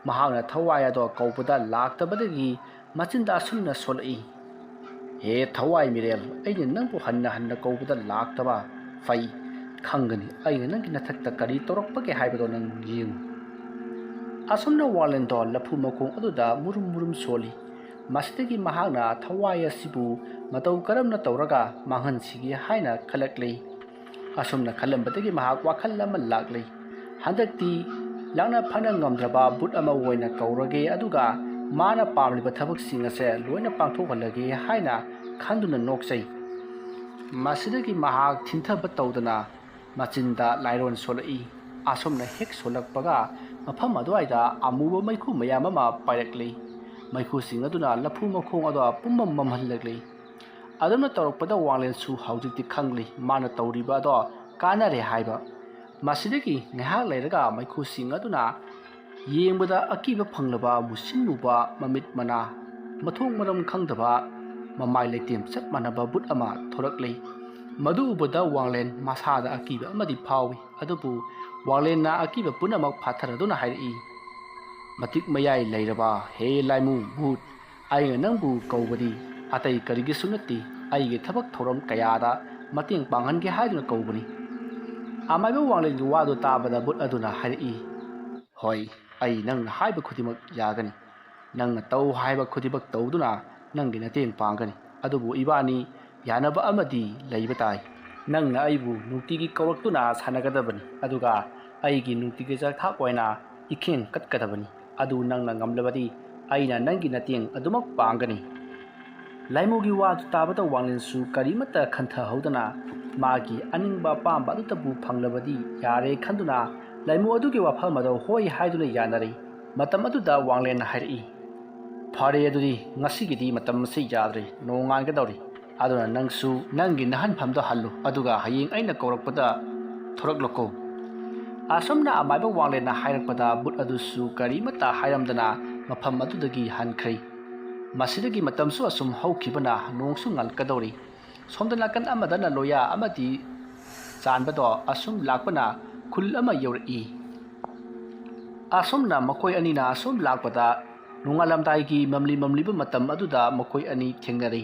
ꯃꯍꯥꯛꯅ ꯊꯋꯥꯏ ꯑꯗꯣ ꯀꯧꯕꯗ ꯂꯥꯛꯇꯕꯗꯒꯤ ꯃꯆꯤꯟꯗ ꯑꯁꯨꯝꯅ ꯁꯣꯜꯂꯛꯏ, "ꯍꯦ ꯊꯋꯥꯏ ꯃꯤꯔꯦꯜ, ꯑꯩꯅ ꯅꯪꯕꯨ ꯍꯟꯅ ꯍꯟꯅ ꯀꯧꯕꯗ ꯂꯥꯛꯇꯕ ꯐꯩ꯫ ꯈꯪꯒꯅꯤ ꯑꯩꯅ ꯅꯪꯒꯤ ꯅꯊꯛꯇ ꯀꯔꯤ ꯇꯧꯔꯛꯄꯒꯦ ꯍꯥꯏꯕꯗꯣ ꯅꯪ ꯌꯦꯡꯉꯨ꯫" ꯑꯁꯨꯝꯅ ꯋꯥꯡꯂꯦꯟꯗꯣ ꯂꯐꯨ ꯃꯈꯣꯡ ꯑꯗꯨꯗ ꯃꯨꯔꯨꯝ ꯃꯨꯔꯨꯝ ꯁꯣꯜꯂꯤ꯫ ꯃꯁꯤꯗꯒꯤ ꯃꯍꯥꯛꯅ ꯊꯋꯥꯏ ꯑꯁꯤꯕꯨ ꯃꯇꯧ ꯀꯔꯝꯅ ꯇꯧꯔꯒ ꯃꯥꯡꯍꯟꯁꯤꯒꯦ ꯍꯥꯏꯅ ꯈꯜꯂꯛꯂꯤ꯫ ꯑꯁꯨꯝꯅ ꯈꯜꯂꯝꯕꯗꯒꯤ ꯃꯍꯥꯛ ꯋꯥꯈꯜ ꯑꯃ ꯂꯥꯛꯂꯤ꯫ ꯍꯟꯗꯛꯇꯤ ꯂꯥꯛꯅ ꯐꯅ ꯉꯝꯗ꯭ꯔꯕ ꯚꯨꯠ ꯑꯃ ꯑꯣꯏꯅ ꯀꯧꯔꯒꯦ, ꯑꯗꯨꯒ ꯃꯥꯅ ꯄꯥꯝꯂꯤꯕ ꯊꯕꯛꯁꯤꯡ ꯑꯁꯦ ꯂꯣꯏꯅ ꯄꯥꯡꯊꯣꯛꯍꯜꯂꯒꯦ ꯍꯥꯏꯅ ꯈꯟꯗꯨꯅ ꯅꯣꯛꯆꯩ꯫ ꯃꯁꯤꯗꯒꯤ ꯃꯍꯥꯛ ꯊꯤꯟꯊꯕ ꯇꯧꯗꯅ ꯃꯆꯤꯟꯗ ꯂꯥꯏꯔꯣꯟ ꯁꯣꯜꯂꯛꯏ꯫ ꯑꯁꯨꯝꯅ ꯍꯦꯛ ꯁꯣꯜꯂꯛꯄꯒ ꯃꯐꯝ ꯑꯗꯨꯋꯥꯏꯗ ꯑꯃꯨꯕ ꯃꯩꯈꯨ ꯃꯌꯥꯝ ꯑꯃ ꯄꯥꯏꯔꯛꯂꯤ꯫ ꯃꯩꯈꯨꯁꯤꯡ ꯑꯗꯨꯅ ꯂꯐꯨ ꯃꯈꯣꯡ ꯑꯗꯣ ꯄꯨꯝꯃꯝ ꯃꯝꯍꯜꯂꯛꯂꯤ꯫ ꯑꯗꯨꯝꯅ ꯇꯧꯔꯛꯄꯗ ꯋꯥꯡꯂꯦꯟꯁꯨ ꯍꯧꯖꯤꯛꯇꯤ ꯈꯪꯂꯤ ꯃꯥꯅ ꯇꯧꯔꯤꯕ ꯑꯗꯣ ꯀꯥꯟꯅꯔꯦ ꯍꯥꯏꯕ꯫ ꯃꯁꯤꯗꯒꯤ ꯉꯥꯏꯍꯥꯛ ꯂꯩꯔꯒ ꯃꯩꯈꯨꯁꯤꯡ ꯑꯗꯨꯅ ꯌꯦꯡꯕꯗ ꯑꯀꯤꯕ ꯐꯪꯂꯕ ꯃꯨꯁꯤꯟ ꯃꯨꯕ ꯃꯃꯤꯠ ꯃꯅꯥ, ꯃꯊꯣꯡ ꯃꯔꯝ ꯈꯪꯗꯕ ꯃꯃꯥꯏ ꯂꯩꯇꯦꯝ ꯆꯞ ꯃꯥꯟꯅꯕ ꯚꯨꯠ ꯑꯃ ꯊꯣꯔꯛꯂꯤ꯫ ꯃꯗꯨ ꯎꯕꯗ ꯋꯥꯡꯂꯦꯟ ꯃꯁꯥꯗ ꯑꯀꯤꯕ ꯑꯃꯗꯤ ꯐꯥꯎꯏ꯫ ꯑꯗꯨꯕꯨ ꯋꯥꯡꯂꯦꯟꯅ ꯑꯀꯤꯕ ꯄꯨꯝꯅꯃꯛ ꯐꯥꯊꯔꯗꯨꯅ ꯍꯥꯏꯔꯛꯏ, "ꯃꯇꯤꯛ ꯃꯌꯥꯏ ꯂꯩꯔꯕ ꯍꯦ ꯂꯥꯏꯃꯨ ꯚꯨꯠ, ꯑꯩꯅ ꯅꯪꯕꯨ ꯀꯧꯕꯗꯤ ꯑꯇꯩ ꯀꯔꯤꯒꯤꯁꯨ ꯅꯠꯇꯦ, ꯑꯩꯒꯤ ꯊꯕꯛ ꯊꯧꯔꯝ ꯀꯌꯥꯗ ꯃꯇꯦꯡ ꯄꯥꯡꯍꯟꯒꯦ ꯍꯥꯏꯗꯨꯅ ꯀꯧꯕꯅꯤ꯫" ꯑꯃꯥꯏꯕ ꯋꯥꯡꯂꯦꯟꯒꯤ ꯋꯥꯗꯨ ꯇꯥꯕꯗ ꯚꯨꯠ ꯑꯗꯨꯅ ꯍꯥꯏꯔꯛꯏ, "ꯍꯣꯏ, ꯑꯩ ꯅꯪꯅ ꯍꯥꯏꯕ ꯈꯨꯗꯤꯡꯃꯛ ꯌꯥꯒꯅꯤ꯫ ꯅꯪꯅ ꯇꯧ ꯍꯥꯏꯕ ꯈꯨꯗꯤꯡꯃꯛ ꯇꯧꯗꯨꯅ ꯅꯪꯒꯤ ꯃꯇꯦꯡ ꯄꯥꯡꯒꯅꯤ꯫ ꯑꯗꯨꯕꯨ ꯏꯕꯥꯅꯤ ꯌꯥꯅꯕ ꯑꯃꯗꯤ ꯂꯩꯕ ꯇꯥꯏ꯫ ꯅꯪꯅ ꯑꯩꯕꯨ ꯅꯨꯡꯇꯤꯒꯤ ꯀꯧꯔꯛꯇꯨꯅ ꯁꯥꯟꯅꯒꯗꯕꯅꯤ, ꯑꯗꯨꯒ ꯑꯩꯒꯤ ꯅꯨꯡꯇꯤꯒꯤ ꯆꯥꯛꯊꯥꯛ ꯑꯣꯏꯅ ꯏꯈꯦꯟ ꯀꯠꯀꯗꯕꯅꯤ꯫ ꯑꯗꯨ ꯅꯪꯅ ꯉꯝꯂꯕꯗꯤ ꯑꯩꯅ ꯅꯪꯒꯤ ꯃꯇꯦꯡ ꯑꯗꯨꯃꯛ ꯄꯥꯡꯒꯅꯤ꯫" ꯂꯥꯏꯃꯨꯒꯤ ꯋꯥꯗꯨ ꯇꯥꯕꯗ ꯋꯥꯡꯂꯦꯟꯁꯨ ꯀꯔꯤꯃꯠꯇ ꯈꯟꯊꯍꯧꯗꯅ ꯃꯥꯒꯤ ꯑꯅꯤꯡꯕ ꯑꯄꯥꯝꯕ ꯑꯗꯨꯇꯕꯨ ꯐꯪꯂꯕꯗꯤ ꯌꯥꯔꯦ ꯈꯟꯗꯨꯅ ꯂꯥꯏꯃꯨ ꯑꯗꯨꯒꯤ ꯋꯥꯐꯝ ꯑꯗꯣ ꯍꯣꯏ ꯍꯥꯏꯗꯨꯅ ꯌꯥꯅꯔꯤ꯫ ꯃꯇꯝ ꯑꯗꯨꯗ ꯋꯥꯡꯂꯦꯟꯅ ꯍꯥꯏꯔꯛꯏ, "ꯐꯔꯦ, ꯑꯗꯨꯗꯤ ꯉꯁꯤꯒꯤꯗꯤ ꯃꯇꯝ ꯑꯁꯤ ꯌꯥꯗ꯭ꯔꯦ, ꯅꯣꯡꯉꯥꯟꯒꯗꯧꯔꯤ꯫ ꯑꯗꯨꯅ ꯅꯪꯁꯨ ꯅꯪꯒꯤ ꯅꯍꯟꯐꯝꯗ ꯍꯜꯂꯨ, ꯑꯗꯨꯒ ꯍꯌꯦꯡ ꯑꯩꯅ ꯀꯧꯔꯛꯄꯗ ꯊꯣꯔꯛꯂꯨꯀꯣ꯫" ꯑꯁꯨꯝꯅ ꯑꯃꯥꯏꯕ ꯋꯥꯡꯂꯦꯟꯅ ꯍꯥꯏꯔꯛꯄꯗ ꯚꯨꯠ ꯑꯗꯨꯁꯨ ꯀꯔꯤꯃꯠꯇ ꯍꯥꯏꯔꯝꯗꯅ ꯃꯐꯝ ꯑꯗꯨꯗꯒꯤ ꯍꯟꯈ꯭ꯔꯦ꯫ ꯃꯁꯤꯗꯒꯤ ꯃꯇꯝꯁꯨ ꯑꯁꯨꯝ ꯍꯧꯈꯤꯕꯅ ꯅꯣꯡꯁꯨ ꯉꯥꯜꯂꯛꯀꯗꯧꯔꯤ꯫ ꯁꯣꯝꯗ ꯅꯥꯀꯟ ꯑꯃꯗꯅ ꯂꯣꯌꯥ ꯑꯃꯗꯤ ꯆꯥꯟꯕꯗꯣ ꯑꯁꯨꯝ ꯂꯥꯛꯄꯅ ꯈꯨꯜ ꯑꯃ ꯌꯧꯔꯛꯏ꯫ ꯑꯁꯨꯝꯅ ꯃꯈꯣꯏ ꯑꯅꯤꯅ ꯑꯁꯨꯝ ꯂꯥꯛꯄꯗ ꯅꯣꯡꯉꯥꯜꯂꯝꯗꯥꯏꯒꯤ ꯃꯝꯂꯤ ꯃꯝꯂꯤꯕ ꯃꯇꯝ ꯑꯗꯨꯗ ꯃꯈꯣꯏ ꯑꯅꯤ ꯊꯦꯡꯅꯔꯤ꯫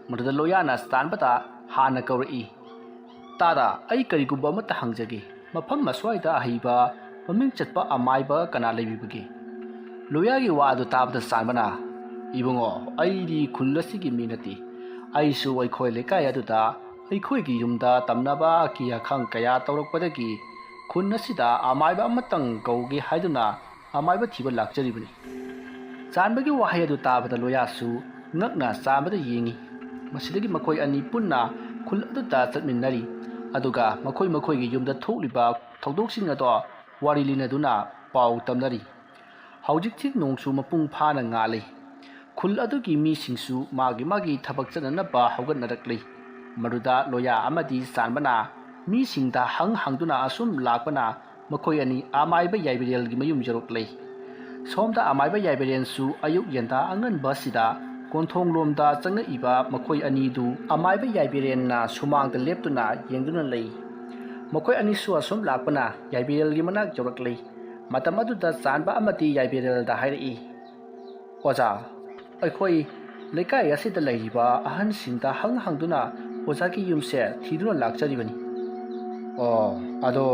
ꯃꯗꯨꯗ ꯂꯣꯌꯥꯅ ꯆꯥꯟꯕꯗ ꯍꯥꯟꯅ ꯀꯧꯔꯛꯏ, "ꯇꯥꯗ, ꯑꯩ ꯀꯔꯤꯒꯨꯝꯕ ꯑꯃꯠꯇ ꯍꯪꯖꯒꯦ꯫ ꯃꯐꯝ ꯑꯁ꯭ꯋꯥꯏꯗ ꯑꯍꯩꯕ ꯃꯃꯤꯡ ꯆꯠꯄ ꯑꯃꯥꯏꯕ ꯀꯅꯥ ꯂꯩꯕꯤꯕꯒꯦ?" ꯂꯣꯌꯥꯒꯤ ꯋꯥ ꯑꯗꯨ ꯇꯥꯕꯗ ꯆꯥꯟꯕꯅ, "ꯏꯕꯨꯡꯉꯣ, ꯑꯩꯗꯤ ꯈꯨꯜ ꯑꯁꯤꯒꯤ ꯃꯤ ꯅꯠꯇꯦ꯫ ꯑꯩꯁꯨ ꯑꯩꯈꯣꯏ ꯂꯩꯀꯥꯏ ꯑꯗꯨꯗ ꯑꯩꯈꯣꯏꯒꯤ ꯌꯨꯝꯗ ꯇꯝꯅꯕ ꯑꯀꯤ ꯑꯈꯪ ꯀꯌꯥ ꯇꯧꯔꯛꯄꯗꯒꯤ ꯈꯨꯟ ꯑꯁꯤꯗ ꯑꯃꯥꯏꯕ ꯑꯃꯇꯪ ꯀꯧꯒꯦ ꯍꯥꯏꯗꯨꯅ ꯑꯃꯥꯏꯕ ꯊꯤꯕ ꯂꯥꯛꯆꯔꯤꯕꯅꯤ꯫" ꯆꯥꯟꯕꯒꯤ ꯋꯥꯍꯩ ꯑꯗꯨ ꯇꯥꯕꯗ ꯂꯣꯌꯥꯁꯨ ꯉꯛꯅ ꯆꯥꯟꯕꯗ ꯌꯦꯡꯏ꯫ ꯃꯁꯤꯗꯒꯤ ꯃꯈꯣꯏ ꯑꯅꯤ ꯄꯨꯟꯅ ꯈꯨꯜ ꯑꯗꯨꯗ ꯆꯠꯃꯤꯟꯅꯔꯤ꯫ ꯑꯗꯨꯒ ꯃꯈꯣꯏ ꯃꯈꯣꯏꯒꯤ ꯌꯨꯝꯗ ꯊꯣꯛꯂꯤꯕ ꯊꯧꯗꯣꯛꯁꯤꯡ ꯑꯗꯣ ꯋꯥꯔꯤ ꯂꯤꯅꯗꯨꯅ ꯄꯥꯎ ꯇꯝꯅꯔꯤ꯫ ꯍꯧꯖꯤꯛꯇꯤ ꯅꯣꯡꯁꯨ ꯃꯄꯨꯡ ꯐꯥꯅ ꯉꯥꯜꯂꯤ꯫ ꯈꯨꯜ ꯑꯗꯨꯒꯤ ꯃꯤꯁꯤꯡꯁꯨ ꯃꯥꯒꯤ ꯃꯥꯒꯤ ꯊꯕꯛ ꯆꯠꯅꯅꯕ ꯍꯧꯒꯠꯅꯔꯛꯂꯤ꯫ ꯃꯗꯨꯗ ꯂꯣꯌꯥ ꯑꯃꯗꯤ ꯆꯥꯟꯕꯅ ꯃꯤꯁꯤꯡꯗ ꯍꯪ ꯍꯪꯗꯨꯅ ꯑꯁꯨꯝ ꯂꯥꯛꯄꯅ ꯃꯈꯣꯏ ꯑꯅꯤ ꯑꯃꯥꯏꯕ ꯌꯥꯏꯕꯤꯔꯦꯜꯒꯤ ꯃꯌꯨꯝ ꯌꯧꯔꯛꯂꯤ꯫ ꯁꯣꯝꯗ ꯑꯃꯥꯏꯕ ꯌꯥꯏꯕꯤꯔꯦꯟꯁꯨ ꯑꯌꯨꯛ ꯌꯦꯟꯗꯥ ꯑꯉꯟꯕ ꯑꯁꯤꯗ ꯀꯣꯟꯊꯣꯡꯂꯣꯝꯗ ꯆꯪꯉꯛꯏꯕ ꯃꯈꯣꯏ ꯑꯅꯤꯗꯨ ꯑꯃꯥꯏꯕ ꯌꯥꯏꯕꯤꯔꯦꯟꯅ ꯁꯨꯃꯥꯡꯗ ꯂꯦꯞꯇꯨꯅ ꯌꯦꯡꯗꯨꯅ ꯂꯩ꯫ ꯃꯈꯣꯏ ꯑꯅꯤꯁꯨ ꯑꯁꯨꯝ ꯂꯥꯛꯄꯅ ꯌꯥꯏꯕꯤꯔꯦꯜꯒꯤ ꯃꯅꯥꯛ ꯌꯧꯔꯛꯂꯤ꯫ ꯃꯇꯝ ꯑꯗꯨꯗ ꯆꯥꯟꯕ ꯑꯃꯗꯤ ꯌꯥꯏꯕꯤꯔꯦꯜꯗ ꯍꯥꯏꯔꯛꯏ, "ꯑꯣꯖꯥ, ꯑꯩꯈꯣꯏ ꯂꯩꯀꯥꯏ ꯑꯁꯤꯗ ꯂꯩꯔꯤꯕ ꯑꯍꯟꯁꯤꯡꯗ ꯍꯪ ꯍꯪꯗꯨꯅ ꯑꯣꯖꯥꯒꯤ ꯌꯨꯝꯁꯦ ꯊꯤꯗꯨꯅ ꯂꯥꯛꯆꯔꯤꯕꯅꯤ꯫" "ꯑꯣ, ꯑꯗꯣ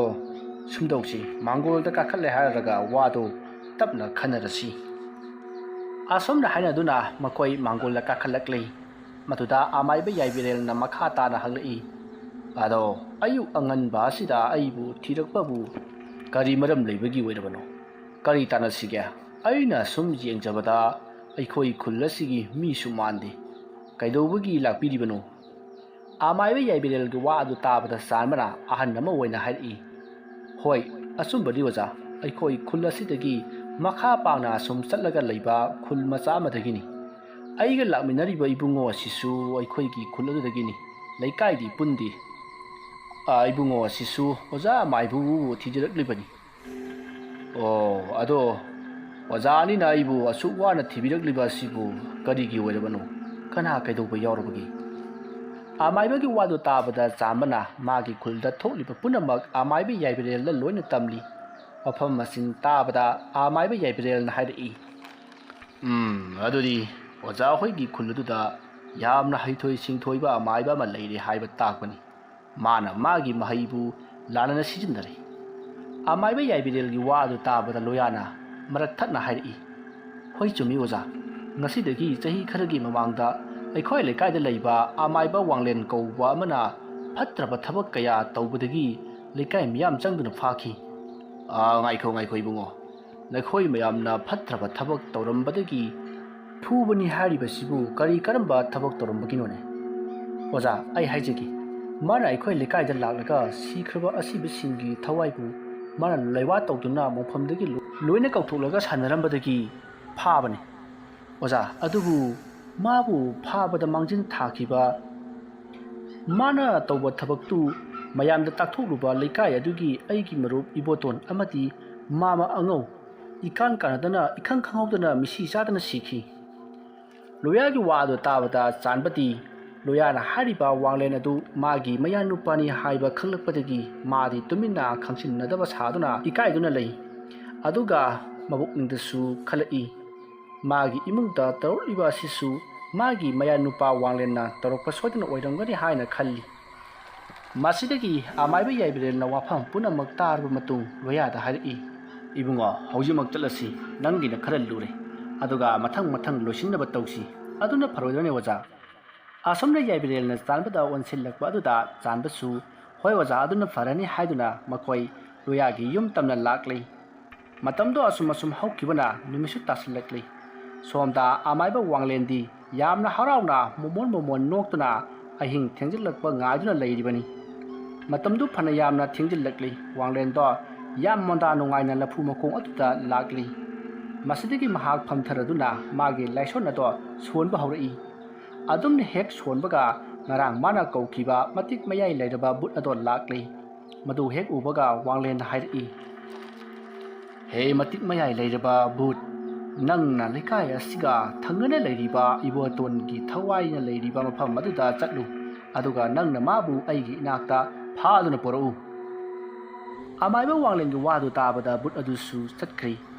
ꯁꯨꯝꯗꯧꯁꯤ, ꯃꯥꯡꯒꯣꯜꯗ ꯀꯥꯈꯠꯂꯦ ꯍꯥꯏꯔꯒ ꯋꯥꯗꯨ ꯇꯞꯅ ꯈꯟꯅꯔꯁꯤ꯫" ꯑꯁꯨꯝꯅ ꯍꯥꯏꯅꯗꯨꯅ ꯃꯈꯣꯏ ꯃꯥꯡꯒꯣꯜꯗ ꯀꯥꯈꯠꯂꯛꯂꯤ꯫ ꯃꯗꯨꯗ ꯑꯃꯥꯏꯕ ꯌꯥꯏꯕꯤꯔꯦꯜꯅ ꯃꯈꯥ ꯇꯥꯅ ꯍꯪꯂꯛꯏ, "ꯑꯗꯣ ꯑꯌꯨꯛ ꯑꯉꯟꯕ ꯑꯁꯤꯗ ꯑꯩꯕꯨ ꯊꯤꯔꯛꯄꯕꯨ ꯀꯔꯤ ꯃꯔꯝ ꯂꯩꯕꯒꯤ ꯑꯣꯏꯔꯕꯅꯣ? ꯀꯔꯤ ꯇꯥꯟꯅꯁꯤꯒꯦ? ꯑꯩꯅ ꯁꯨꯝ ꯌꯦꯡꯖꯕꯗ ꯑꯩꯈꯣꯏ ꯈꯨꯜ ꯑꯁꯤꯒꯤ ꯃꯤꯁꯨ ꯃꯥꯟꯗꯦ꯫ ꯀꯩꯗꯧꯕꯒꯤ ꯂꯥꯛꯄꯤꯔꯤꯕꯅꯣ?" ꯑꯃꯥꯏꯕ ꯌꯥꯏꯕꯤꯔꯦꯜꯒꯤ ꯋꯥ ꯑꯗꯨ ꯇꯥꯕꯗ ꯆꯥꯟꯕꯅ ꯑꯍꯟ ꯑꯃ ꯑꯣꯏꯅ ꯍꯥꯏꯔꯛꯏ, "ꯍꯣꯏ, ꯑꯆꯨꯝꯕꯅꯤ ꯑꯣꯖꯥ, ꯑꯩꯈꯣꯏ ꯈꯨꯜ ꯑꯁꯤꯗꯒꯤ ꯃꯈꯥ ꯄꯥꯡꯅ ꯑꯁꯨꯝ ꯆꯠꯂꯒ ꯂꯩꯕ ꯈꯨꯜ ꯃꯆꯥ ꯑꯃꯗꯒꯤꯅꯤ꯫ ꯑꯩꯒ ꯂꯥꯛꯃꯤꯟꯅꯔꯤꯕ ꯏꯕꯨꯡꯉꯣ ꯑꯁꯤꯁꯨ ꯑꯩꯈꯣꯏꯒꯤ ꯈꯨꯜ ꯑꯗꯨꯗꯒꯤꯅꯤ, ꯂꯩꯀꯥꯏꯗꯤ ꯄꯨꯟꯗꯦ꯫ ꯑ, ꯏꯕꯨꯡꯉꯣ ꯑꯁꯤꯁꯨ ꯑꯣꯖꯥ ꯑꯃꯥꯏꯕꯕꯨ ꯊꯤꯖꯔꯛꯂꯤꯕꯅꯤ꯫" "ꯑꯣ, ꯑꯗꯣ ꯑꯣꯖꯥ ꯑꯅꯤꯅ ꯑꯩꯕꯨ ꯑꯁꯨꯛ ꯋꯥꯅ ꯊꯤꯕꯤꯔꯛꯂꯤꯕ ꯑꯁꯤꯕꯨ ꯀꯔꯤꯒꯤ ꯑꯣꯏꯔꯕꯅꯣ? ꯀꯅꯥ ꯀꯩꯗꯧꯕ ꯌꯥꯎꯔꯕꯒꯦ?" ꯑꯃꯥꯏꯕꯒꯤ ꯋꯥꯗꯨ ꯇꯥꯕꯗ ꯆꯥꯟꯕꯅ ꯃꯥꯒꯤ ꯈꯨꯜꯗ ꯊꯣꯛꯂꯤꯕ ꯄꯨꯝꯅꯃꯛ ꯑꯃꯥꯏꯕ ꯌꯥꯏꯕꯤꯔꯦꯜꯗ ꯂꯣꯏꯅ ꯇꯝꯂꯤ꯫ ꯋꯥꯐꯝ ꯑꯁꯤꯡ ꯇꯥꯕꯗ ꯑꯃꯥꯏꯕ ꯌꯥꯏꯕꯤꯔꯦꯜꯅ ꯍꯥꯏꯔꯛꯏ, "ꯎꯝ, ꯑꯗꯨꯗꯤ ꯑꯣꯖꯥ ꯍꯣꯏꯒꯤ ꯈꯨꯜ ꯑꯗꯨꯗ ꯌꯥꯝꯅ ꯍꯩꯊꯣꯏ ꯁꯤꯡꯊꯣꯏꯕ ꯑꯃꯥꯏꯕ ꯑꯃ ꯂꯩꯔꯦ ꯍꯥꯏꯕ ꯇꯥꯛꯄꯅꯤ꯫ ꯃꯥꯅ ꯃꯥꯒꯤ ꯃꯍꯩꯕꯨ ꯂꯥꯟꯅꯅ ꯁꯤꯖꯤꯟꯅꯔꯦ꯫" ꯑꯃꯥꯏꯕ ꯌꯥꯏꯕꯤꯔꯦꯜꯒꯤ ꯋꯥ ꯑꯗꯨ ꯇꯥꯕꯗ ꯂꯣꯌꯥꯅ ꯃꯔꯛ ꯊꯠꯅ ꯍꯥꯏꯔꯛꯏ, "ꯍꯣꯏ, ꯆꯨꯝꯃꯤ ꯑꯣꯖꯥ꯫ ꯉꯁꯤꯗꯒꯤ ꯆꯍꯤ ꯈꯔꯒꯤ ꯃꯃꯥꯡꯗ ꯑꯩꯈꯣꯏ ꯂꯩꯀꯥꯏꯗ ꯂꯩꯕ ꯑꯃꯥꯏꯕ ꯋꯥꯡꯂꯦꯟ ꯀꯧꯕ ꯑꯃꯅ ꯐꯠꯇ꯭ꯔꯕ ꯊꯕꯛ ꯀꯌꯥ ꯇꯧꯕꯗꯒꯤ ꯂꯩꯀꯥꯏ ꯃꯤꯌꯥꯝ ꯆꯪꯗꯨꯅ ꯐꯥꯈꯤ꯫ "ꯑꯥ, ꯉꯥꯏꯈꯣ, ꯉꯥꯏꯈꯣ, ꯏꯕꯨꯡꯉꯣ꯫ ꯅꯈꯣꯏ ꯃꯌꯥꯝꯅ ꯐꯠꯇ꯭ꯔꯕ ꯊꯕꯛ ꯇꯧꯔꯝꯕꯗꯒꯤ ꯐꯨꯕꯅꯤ ꯍꯥꯏꯔꯤꯕꯁꯤꯕꯨ ꯀꯔꯤ ꯀꯔꯝꯕ ꯊꯕꯛ ꯇꯧꯔꯝꯕꯒꯤꯅꯣꯅꯦ?" "ꯑꯣꯖꯥ, ꯑꯩ ꯍꯥꯏꯖꯒꯦ꯫ ꯃꯥꯅ ꯑꯩꯈꯣꯏ ꯂꯩꯀꯥꯏꯗ ꯂꯥꯛꯂꯒ ꯁꯤꯈ꯭ꯔꯕ ꯑꯁꯤꯕꯁꯤꯡꯒꯤ ꯊꯋꯥꯏꯕꯨ ꯃꯥꯅ ꯂꯩꯋꯥ ꯇꯧꯗꯨꯅ ꯃꯐꯝꯗꯒꯤ ꯂꯣ-, ꯂꯣꯏꯅ ꯀꯧꯊꯣꯛꯂꯒ ꯁꯥꯟꯅꯔꯝꯕꯗꯒꯤ ꯐꯥꯕꯅꯤ꯫ ꯑꯣꯖꯥ, ꯑꯗꯨꯕꯨ ꯃꯥꯕꯨ ꯐꯥꯕꯗ ꯃꯥꯡꯖꯤꯟ ꯊꯥꯈꯤꯕ ꯃꯥꯅ ꯇꯧꯕ ꯊꯕꯛꯇꯨ ꯃꯌꯥꯝꯗ ꯇꯥꯛꯊꯣꯛꯂꯨꯕ ꯂꯩꯀꯥꯏ ꯑꯗꯨꯒꯤ ꯑꯩꯒꯤ ꯃꯔꯨꯞ ꯏꯕꯣꯇꯣꯟ ꯑꯃꯗꯤ ꯃꯥꯃ ꯑꯉꯧ ꯏꯀꯥꯟ ꯀꯥꯟꯅꯗꯅ, ꯏꯈꯪ ꯈꯪꯍꯧꯗꯅ ꯃꯤꯁꯤ ꯆꯥꯗꯅ ꯁꯤꯈꯤ꯫" ꯂꯣꯌꯥꯒꯤ ꯋꯥ ꯑꯗꯨ ꯇꯥꯕꯗ ꯆꯥꯟꯕꯗꯤ ꯂꯣꯌꯥꯅ ꯍꯥꯏꯔꯤꯕ ꯋꯥꯡꯂꯦꯟ ꯑꯗꯨ ꯃꯥꯒꯤ ꯃꯌꯥꯅꯨꯄꯥꯅꯤ ꯍꯥꯏꯕ ꯈꯪꯂꯛꯄꯗꯒꯤ ꯃꯥꯗꯤ ꯇꯨꯃꯤꯟꯅ ꯈꯪꯁꯤꯟꯅꯗꯕ ꯁꯥꯗꯨꯅ ꯏꯀꯥꯏꯗꯨꯅ ꯂꯩ꯫ ꯑꯗꯨꯒ ꯃꯕꯨꯛꯅꯤꯡꯗꯁꯨ ꯈꯜꯂꯛꯏ, ꯃꯥꯒꯤ ꯏꯃꯨꯡꯗ ꯇꯧꯔꯛꯂꯤꯕ ꯑꯁꯤꯁꯨ ꯃꯥꯒꯤ ꯃꯌꯥꯅꯨꯄꯥ ꯋꯥꯡꯂꯦꯟꯅ ꯇꯧꯔꯛꯄ ꯁꯣꯏꯗꯅ ꯑꯣꯏꯔꯝꯒꯅꯤ ꯍꯥꯏꯅ ꯈꯜꯂꯤ꯫ ꯃꯁꯤꯗꯒꯤ ꯑꯃꯥꯏꯕ ꯌꯥꯏꯕꯔꯦꯜꯅ ꯋꯥꯐꯝ ꯄꯨꯝꯅꯃꯛ ꯇꯥꯔꯕ ꯃꯇꯨꯡ ꯂꯣꯌꯥꯗ ꯍꯥꯏꯔꯛꯏ, "ꯏꯕꯨꯡꯉꯣ, ꯍꯧꯖꯤꯛꯃꯛ ꯆꯠꯂꯁꯤ꯫ ꯅꯪꯒꯤꯅ ꯈꯔ ꯂꯨꯔꯦ꯫ ꯑꯗꯨꯒ ꯃꯊꯪ ꯃꯊꯪ ꯂꯣꯏꯁꯤꯟꯅꯕ ꯇꯧꯁꯤ꯫ ꯑꯗꯨꯅ ꯐꯔꯣꯏꯗ꯭ꯔꯅꯦ, ꯑꯣꯖꯥ?" ꯑꯁꯨꯝꯅ ꯌꯥꯏꯕꯔꯦꯜꯅ ꯆꯥꯟꯕꯗ ꯑꯣꯟꯁꯤꯜꯂꯛꯄ ꯑꯗꯨꯗ ꯆꯥꯟꯕꯁꯨ, "ꯍꯣꯏ ꯑꯣꯖꯥ, ꯑꯗꯨꯅ ꯐꯔꯅꯤ" ꯍꯥꯏꯗꯨꯅ ꯃꯈꯣꯏ ꯂꯣꯌꯥꯒꯤ ꯌꯨꯝ ꯇꯝꯅ ꯂꯥꯛꯂꯤ꯫ ꯃꯇꯝꯗꯣ ꯑꯁꯨꯝ ꯑꯁꯨꯝ ꯍꯧꯈꯤꯕꯅ ꯅꯨꯃꯤꯠꯁꯨ ꯇꯥꯁꯤꯜꯂꯛꯂꯤ꯫ ꯁꯣꯝꯗ ꯑꯃꯥꯏꯕ ꯋꯥꯡꯂꯦꯟꯗꯤ ꯌꯥꯝꯅ ꯍꯔꯥꯎꯅ ꯃꯣꯃꯣꯟ ꯃꯣꯃꯣꯟ ꯅꯣꯛꯇꯨꯅ ꯑꯍꯤꯡ ꯊꯦꯡꯖꯤꯜꯂꯛꯄ ꯉꯥꯏꯗꯨꯅ ꯂꯩꯔꯤꯕꯅꯤ꯫ ꯃꯇꯝꯗꯨ ꯐꯅ ꯌꯥꯝꯅ ꯊꯦꯡꯖꯤꯜꯂꯛꯂꯤ꯫ ꯋꯥꯡꯂꯦꯟꯗꯣ ꯌꯥꯝ ꯃꯣꯟꯗꯥ ꯅꯨꯡꯉꯥꯏꯅ ꯂꯐꯨ ꯃꯈꯣꯡ ꯑꯗꯨꯗ ꯂꯥꯛꯂꯤ꯫ ꯃꯁꯤꯗꯒꯤ ꯃꯍꯥꯛ ꯐꯝꯊꯔꯗꯨꯅ ꯃꯥꯒꯤ ꯂꯥꯏꯁꯣꯟ ꯑꯗꯣ ꯁꯣꯟꯕ ꯍꯧꯔꯛꯏ꯫ ꯑꯗꯨꯝꯅ ꯍꯦꯛ ꯁꯣꯟꯕꯒ ꯉꯔꯥꯡ ꯃꯥꯅ ꯀꯧꯈꯤꯕ ꯃꯇꯤꯛ ꯃꯌꯥꯏ ꯂꯩꯔꯕ ꯕꯨꯠ ꯑꯗꯣ ꯂꯥꯛꯂꯤ꯫ ꯃꯗꯨ ꯍꯦꯛ ꯎꯕꯒ ꯋꯥꯡꯂꯦꯟꯅ ꯍꯥꯏꯔꯛꯏ, "ꯍꯦ ꯃꯇꯤꯛ ꯃꯌꯥꯏ ꯂꯩꯔꯕ ꯕꯨꯠ, ꯅꯪꯅ ꯂꯩꯀꯥꯏ ꯑꯁꯤꯒ ꯊꯪꯅꯅ ꯂꯩꯔꯤꯕ ꯏꯕꯣꯇꯣꯟꯒꯤ ꯊꯋꯥꯏꯅ ꯂꯩꯔꯤꯕ ꯃꯐꯝ ꯑꯗꯨꯗ ꯆꯠꯂꯨ, ꯑꯗꯨꯒ ꯅꯪꯅ ꯃꯥꯕꯨ ꯑꯩꯒꯤ ꯏꯅꯥꯛꯇ ꯐꯥꯗꯨꯅ ꯄꯨꯔꯛꯎ꯫" ꯑꯃꯥꯏꯕ ꯋꯥꯡꯂꯦꯟꯒꯤ ꯋꯥꯗꯨ ꯇꯥꯕꯗ ꯕꯨꯠ ꯑꯗꯨꯁꯨ ꯆꯠꯈ꯭ꯔꯦ꯫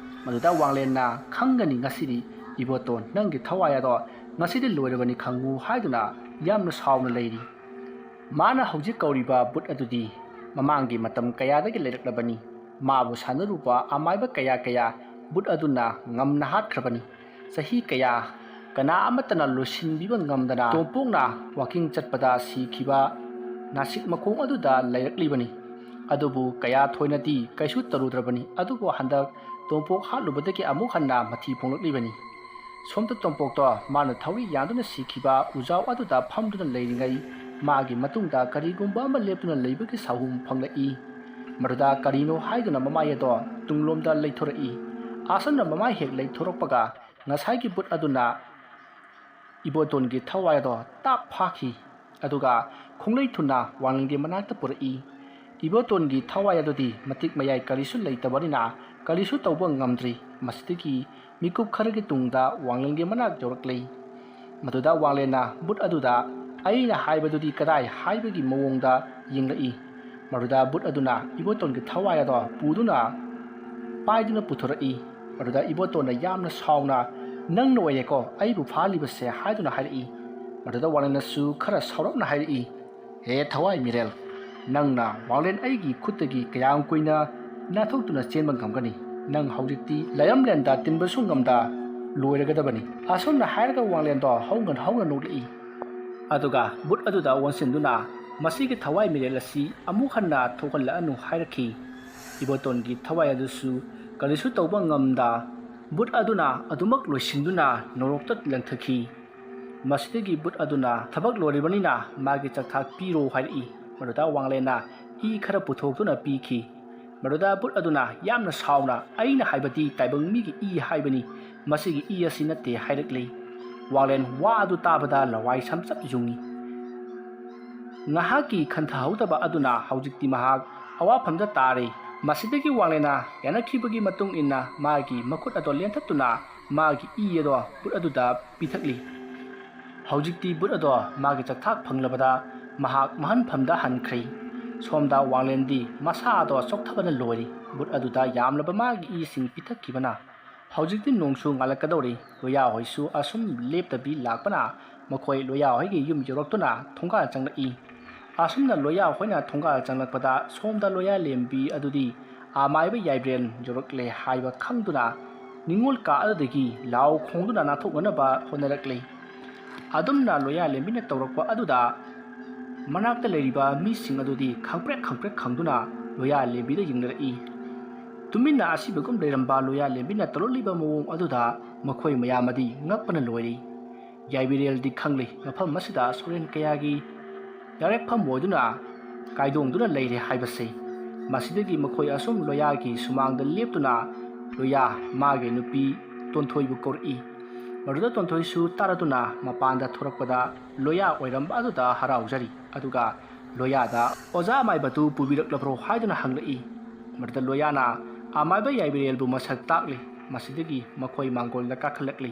ꯃꯗꯨꯗ ꯋꯥꯡꯂꯦꯟꯅ, "ꯈꯪꯒꯅꯤ ꯉꯁꯤꯗꯤ, ꯏꯕꯣꯇꯣꯟ, ꯅꯪꯒꯤ ꯊꯋꯥꯏ ꯑꯗꯣ ꯉꯁꯤꯗꯤ ꯂꯣꯏꯔꯕꯅꯤ ꯈꯪꯉꯨ" ꯍꯥꯏꯗꯨꯅ ꯌꯥꯝꯅ ꯁꯥꯎꯅ ꯂꯩꯔꯤ꯫ ꯃꯥꯅ ꯍꯧꯖꯤꯛ ꯀꯧꯔꯤꯕ ꯕꯨꯠ ꯑꯗꯨꯗꯤ ꯃꯃꯥꯡꯒꯤ ꯃꯇꯝ ꯀꯌꯥꯗꯒꯤ ꯂꯩꯔꯛꯂꯕꯅꯤ꯫ ꯃꯥꯕꯨ ꯁꯥꯟꯅꯔꯨꯕ ꯑꯃꯥꯏꯕ ꯀꯌꯥ ꯀꯌꯥ ꯕꯨꯠ ꯑꯗꯨꯅ ꯉꯝꯅ ꯍꯥꯠꯈ꯭ꯔꯕꯅꯤ꯫ ꯆꯍꯤ ꯀꯌꯥ ꯀꯅꯥ ꯑꯃꯠꯇꯅ ꯂꯣꯏꯁꯤꯟꯕꯤꯕ ꯉꯝꯗꯅ ꯇꯣꯝꯄꯣꯛꯅ ꯋꯥꯀꯤꯡ ꯆꯠꯄꯗ ꯁꯤꯈꯤꯕ ꯅꯥꯁꯤꯛ ꯃꯈꯣꯡ ꯑꯗꯨꯗ ꯂꯩꯔꯛꯂꯤꯕꯅꯤ꯫ ꯑꯗꯨꯕꯨ ꯀꯌꯥ ꯊꯣꯏꯅꯗꯤ ꯀꯩꯁꯨ ꯇꯧꯔꯨꯗ꯭ꯔꯕꯅꯤ꯫ ꯑꯗꯨꯕꯨ ꯍꯟꯗꯛ ꯇꯣꯝꯄꯣꯛ ꯍꯥꯠꯂꯨꯕꯗꯒꯤ ꯑꯃꯨꯛ ꯍꯟꯅ ꯃꯊꯤ ꯐꯣꯡꯂꯛꯂꯤꯕꯅꯤ꯫ ꯁꯣꯝꯗ ꯇꯣꯝꯄꯣꯛꯇꯣ ꯃꯥꯅ ꯊꯧꯔꯤ ꯌꯥꯟꯗꯨꯅ ꯁꯤꯈꯤꯕ ꯎꯖꯥꯎ ꯑꯗꯨꯗ ꯐꯝꯗꯨꯅ ꯂꯩꯔꯤꯉꯩ ꯃꯥꯒꯤ ꯃꯇꯨꯡꯗ ꯀꯔꯤꯒꯨꯝꯕ ꯑꯃ ꯂꯦꯞꯇꯨꯅ ꯂꯩꯕꯒꯤ ꯁꯥꯍꯨꯝ ꯐꯪꯂꯛꯏ꯫ ꯃꯗꯨꯗ ꯀꯔꯤꯅꯣ ꯍꯥꯏꯗꯨꯅ ꯃꯃꯥꯏ ꯑꯗꯣ ꯇꯨꯡꯂꯣꯝꯗ ꯂꯩꯊꯣꯔꯛꯏ꯫ ꯑꯁꯨꯝꯅ ꯃꯃꯥꯏ ꯍꯦꯛ ꯂꯩꯊꯣꯔꯛꯄꯒ ꯉꯁꯥꯏꯒꯤ ꯕꯨꯠ ꯑꯗꯨꯅ ꯏꯕꯣꯇꯣꯟꯒꯤ ꯊꯋꯥꯏ ꯑꯗꯣ ꯇꯥꯞ ꯐꯥꯈꯤ꯫ ꯑꯗꯨꯒ ꯈꯣꯡꯂꯩ ꯊꯨꯅ ꯋꯥꯡꯂꯦꯟꯒꯤ ꯃꯅꯥꯛꯇ ꯄꯨꯔꯛꯏ꯫ ꯏꯕꯣꯇꯣꯟꯒꯤ ꯊꯋꯥꯏ ꯑꯗꯨꯗꯤ ꯃꯇꯤꯛ ꯃꯌꯥꯏ ꯀꯔꯤꯁꯨ ꯂꯩꯇꯕꯅꯤꯅ ꯀꯔꯤꯁꯨ ꯇꯧꯕ ꯉꯝꯗ꯭ꯔꯤ꯫ ꯃꯁꯤꯗꯒꯤ ꯃꯤꯀꯨꯞ ꯈꯔꯒꯤ ꯇꯨꯡꯗ ꯋꯥꯡꯂꯦꯟꯒꯤ ꯃꯅꯥꯛ ꯌꯧꯔꯛꯂꯦ꯫ ꯃꯗꯨꯗ ꯋꯥꯡꯂꯦꯟꯅ ꯕꯨꯠ ꯑꯗꯨꯗ "ꯑꯩꯅ ꯍꯥꯏꯕꯗꯨꯗꯤ ꯀꯗꯥꯏ?" ꯍꯥꯏꯕꯒꯤ ꯃꯑꯣꯡꯗ ꯌꯦꯡꯂꯛꯏ꯫ ꯃꯗꯨꯗ ꯕꯨꯠ ꯑꯗꯨꯅ ꯏꯕꯣꯇꯣꯟꯒꯤ ꯊꯋꯥꯏ ꯑꯗꯣ ꯄꯨꯗꯨꯅ ꯄꯥꯏꯗꯨꯅ ꯄꯨꯊꯣꯔꯛꯏ꯫ ꯃꯗꯨꯗ ꯏꯕꯣꯇꯣꯟꯅ ꯌꯥꯝꯅ ꯁꯥꯎꯅ, "ꯅꯪꯅ ꯑꯣꯏꯔꯦꯀꯣ ꯑꯩꯕꯨ ꯐꯥꯍꯜꯂꯤꯕꯁꯦ?" ꯍꯥꯏꯗꯨꯅ ꯍꯥꯏꯔꯛꯏ꯫ ꯃꯗꯨꯗ ꯋꯥꯡꯂꯦꯟꯅꯁꯨ ꯈꯔ ꯁꯥꯎꯔꯞꯅ ꯍꯥꯏꯔꯛꯏ, "ꯍꯦ ꯊꯋꯥꯏ ꯃꯤꯔꯦꯜ, ꯅꯪꯅ ꯋꯥꯡꯂꯦꯟ ꯑꯩꯒꯤ ꯈꯨꯠꯇꯒꯤ ꯀꯌꯥꯝ ꯀꯨꯏꯅ ꯅꯥꯊꯣꯛꯇꯨꯅ ꯆꯦꯟꯕ ꯉꯝꯒꯅꯤ? ꯅꯪ ꯍꯧꯖꯤꯛꯇꯤ ꯂꯩꯔꯝꯂꯦꯟꯗ ꯇꯤꯟꯕꯁꯨ ꯉꯝꯗ ꯂꯣꯏꯔꯒꯗꯕꯅꯤ꯫" ꯑꯁꯨꯝꯅ ꯍꯥꯏꯔꯒ ꯋꯥꯡꯂꯦꯟꯗꯣ ꯍꯧꯅ ꯍꯧꯅ ꯅꯣꯛꯂꯛꯏ꯫ ꯑꯗꯨꯒ ꯕꯨꯠ ꯑꯗꯨꯗ ꯑꯣꯟꯁꯤꯟꯗꯨꯅ ꯃꯁꯤꯒꯤ ꯊꯋꯥꯏ ꯃꯤꯔꯦꯜ ꯑꯁꯤ ꯑꯃꯨꯛ ꯍꯟꯅ ꯊꯣꯛꯍꯜꯂꯛꯑꯅꯨ ꯍꯥꯏꯔꯛꯈꯤ꯫ ꯏꯕꯣꯇꯣꯟꯒꯤ ꯊꯋꯥꯏ ꯑꯗꯨꯁꯨ ꯀꯔꯤꯁꯨ ꯇꯧꯕ ꯉꯝꯗ ꯕꯨꯠ ꯑꯗꯨꯅ ꯑꯗꯨꯃꯛ ꯂꯣꯏꯁꯤꯟꯗꯨꯅ ꯅꯣꯔꯣꯛꯇ ꯂꯪꯊꯈꯤ꯫ ꯃꯁꯤꯗꯒꯤ ꯕꯨꯠ ꯑꯗꯨꯅ ꯊꯕꯛ ꯂꯣꯏꯔꯤꯕꯅꯤꯅ ꯃꯥꯒꯤ ꯆꯥꯛꯊꯥꯛ ꯄꯤꯔꯣ ꯍꯥꯏꯔꯛꯏ꯫ ꯃꯗꯨꯗ ꯋꯥꯡꯂꯦꯟꯅ ꯏ ꯈꯔ ꯄꯨꯊꯣꯛꯇꯨꯅ ꯄꯤꯈꯤ꯫ ꯃꯗꯨꯗ ꯕꯨꯠ ꯑꯗꯨꯅ ꯌꯥꯝꯅ ꯁꯥꯎꯅ, "ꯑꯩꯅ ꯍꯥꯏꯕꯗꯤ ꯇꯥꯏꯕꯪ ꯃꯤꯒꯤ ꯏ ꯍꯥꯏꯕꯅꯤ, ꯃꯁꯤꯒꯤ ꯏ ꯑꯁꯤ ꯅꯠꯇꯦ" ꯍꯥꯏꯔꯛꯂꯤ꯫ ꯋꯥꯡꯂꯦꯟ ꯋꯥ ꯑꯗꯨ ꯇꯥꯕꯗ ꯂꯋꯥꯏ ꯁꯝꯆꯞ ꯌꯨꯡꯏ꯫ ꯉꯥꯏꯍꯥꯛꯀꯤ ꯈꯟꯊꯍꯧꯗꯕ ꯑꯗꯨꯅ ꯍꯧꯖꯤꯛꯇꯤ ꯃꯍꯥꯛ ꯑꯋꯥꯐꯝꯗ ꯇꯥꯔꯦ꯫ ꯃꯁꯤꯗꯒꯤ ꯋꯥꯡꯂꯦꯟꯅ ꯌꯥꯅꯈꯤꯕꯒꯤ ꯃꯇꯨꯡ ꯏꯟꯅ ꯃꯥꯒꯤ ꯃꯈꯨꯠ ꯑꯗꯣ ꯂꯦꯟꯊꯠꯇꯨꯅ ꯃꯥꯒꯤ ꯏ ꯑꯗꯣ ꯕꯨꯠ ꯑꯗꯨꯗ ꯄꯤꯊꯛꯂꯤ꯫ ꯍꯧꯖꯤꯛꯇꯤ ꯕꯨꯠ ꯑꯗꯣ ꯃꯥꯒꯤ ꯆꯥꯛꯊꯥꯛ ꯐꯪꯂꯕꯗ ꯃꯍꯥꯛ ꯃꯍꯟꯐꯝꯗ ꯍꯟꯈ꯭ꯔꯦ꯫ ꯁꯣꯝꯗ ꯋꯥꯡꯂꯦꯟꯗꯤ ꯃꯁꯥ ꯑꯗꯣ ꯆꯣꯛꯊꯕꯅ ꯂꯣꯏꯔꯦ꯫ ꯕꯨꯠ ꯑꯗꯨꯗ ꯌꯥꯝꯂꯕ ꯃꯥꯒꯤ ꯏꯁꯤꯡ ꯄꯤꯊꯛꯈꯤꯕꯅ꯫ ꯍꯧꯖꯤꯛꯇꯤ ꯅꯣꯡꯁꯨ ꯉꯥꯜꯂꯛꯀꯗꯧꯔꯤ꯫ ꯂꯣꯌꯥ ꯍꯣꯏꯁꯨ ꯑꯁꯨꯝ ꯂꯦꯞꯇꯕꯤ ꯂꯥꯛꯄꯅ ꯃꯈꯣꯏ ꯂꯣꯌꯥ ꯍꯣꯏꯒꯤ ꯌꯨꯝ ꯌꯧꯔꯛꯇꯨꯅ ꯊꯣꯡꯒꯥꯜ ꯆꯪꯂꯛꯏ꯫ ꯑꯁꯨꯝꯅ ꯂꯣꯌꯥ ꯍꯣꯏꯅ ꯊꯣꯡꯒꯥꯜ ꯆꯪꯂꯛꯄꯗ ꯁꯣꯝꯗ ꯂꯣꯌꯥ ꯂꯦꯝꯕꯤ ꯑꯗꯨꯗꯤ ꯑꯃꯥꯏꯕ ꯌꯥꯏꯕ꯭ꯔꯦꯟ ꯌꯧꯔꯛꯂꯦ ꯍꯥꯏꯕ ꯈꯪꯗꯨꯅ ꯅꯤꯡꯉꯣꯜ ꯀꯥ ꯑꯗꯨꯗꯒꯤ ꯂꯥꯎ ꯈꯣꯡꯗꯨꯅ ꯅꯥꯟꯊꯣꯛꯅꯅꯕ ꯍꯣꯠꯅꯔꯛꯂꯤ꯫ ꯑꯗꯨꯝꯅ ꯂꯣꯌꯥ ꯂꯦꯝꯕꯤꯅ ꯇꯧꯔꯛꯄ ꯑꯗꯨꯗ ꯃꯅꯥꯛꯇ ꯂꯩꯔꯤꯕ ꯃꯤꯁꯤꯡ ꯑꯗꯨꯗꯤ ꯈꯪꯄ꯭ꯔꯦꯛ ꯈꯪꯄ꯭ꯔꯦꯛ ꯈꯪꯗꯨꯅ ꯂꯣꯌꯥ ꯂꯦꯝꯕꯤꯗ ꯌꯦꯡꯅꯔꯛꯏ꯫ ꯇꯨꯃꯤꯟꯅ ꯑꯁꯤꯕꯒꯨꯝ ꯂꯩꯔꯝꯕ ꯂꯣꯌꯥ ꯂꯦꯝꯕꯤꯅ ꯇꯧꯔꯛꯂꯤꯕ ꯃꯑꯣꯡ ꯑꯗꯨꯗ ꯃꯈꯣꯏ ꯃꯌꯥꯝ ꯑꯗꯤ ꯉꯛꯄꯅ ꯂꯣꯏꯔꯤ꯫ ꯌꯥꯏꯕꯤꯔꯦꯜꯗꯤ ꯈꯪꯂꯤ ꯃꯐꯝ ꯑꯁꯤꯗ ꯁꯣꯔꯦꯟ ꯀꯌꯥꯒꯤ ꯌꯥꯔꯦꯛꯐꯝ ꯑꯣꯏꯗꯨꯅ ꯀꯥꯏꯗꯣꯡꯗꯨꯅ ꯂꯩꯔꯦ ꯍꯥꯏꯕꯁꯤ꯫ ꯃꯁꯤꯗꯒꯤ ꯃꯈꯣꯏ ꯑꯁꯨꯝ ꯂꯣꯌꯥꯒꯤ ꯁꯨꯃꯥꯡꯗ ꯂꯦꯞꯇꯨꯅ ꯂꯣꯌꯥ ꯃꯥꯒꯤ ꯅꯨꯄꯤ ꯇꯣꯟꯊꯣꯏꯕꯨ ꯀꯧꯔꯛꯏ꯫ ꯃꯗꯨꯗ ꯇꯣꯟꯊꯣꯏꯁꯨ ꯇꯥꯔꯗꯨꯅ ꯃꯄꯥꯟꯗ ꯊꯣꯔꯛꯄꯗ ꯂꯣꯌꯥ ꯑꯣꯏꯔꯝꯕ ꯑꯗꯨꯗ ꯍꯔꯥꯎꯖꯔꯤ꯫ ꯑꯗꯨꯒ ꯂꯣꯌꯥꯗ ꯑꯣꯖꯥ ꯑꯃꯥꯏꯕꯗꯨ ꯄꯨꯕꯤꯔꯛꯂꯕ꯭ꯔꯣ ꯍꯥꯏꯗꯨꯅ ꯍꯪꯂꯛꯏ꯫ ꯃꯗꯨꯗ ꯂꯣꯌꯥꯅ ꯑꯃꯥꯏꯕ ꯌꯥꯏꯕꯤꯔꯦꯜꯕꯨ ꯃꯁꯛ ꯇꯥꯛꯂꯤ꯫ ꯃꯁꯤꯗꯒꯤ ꯃꯈꯣꯏ ꯃꯥꯡꯒꯣꯜꯗ ꯀꯥꯈꯠꯂꯛꯂꯤ꯫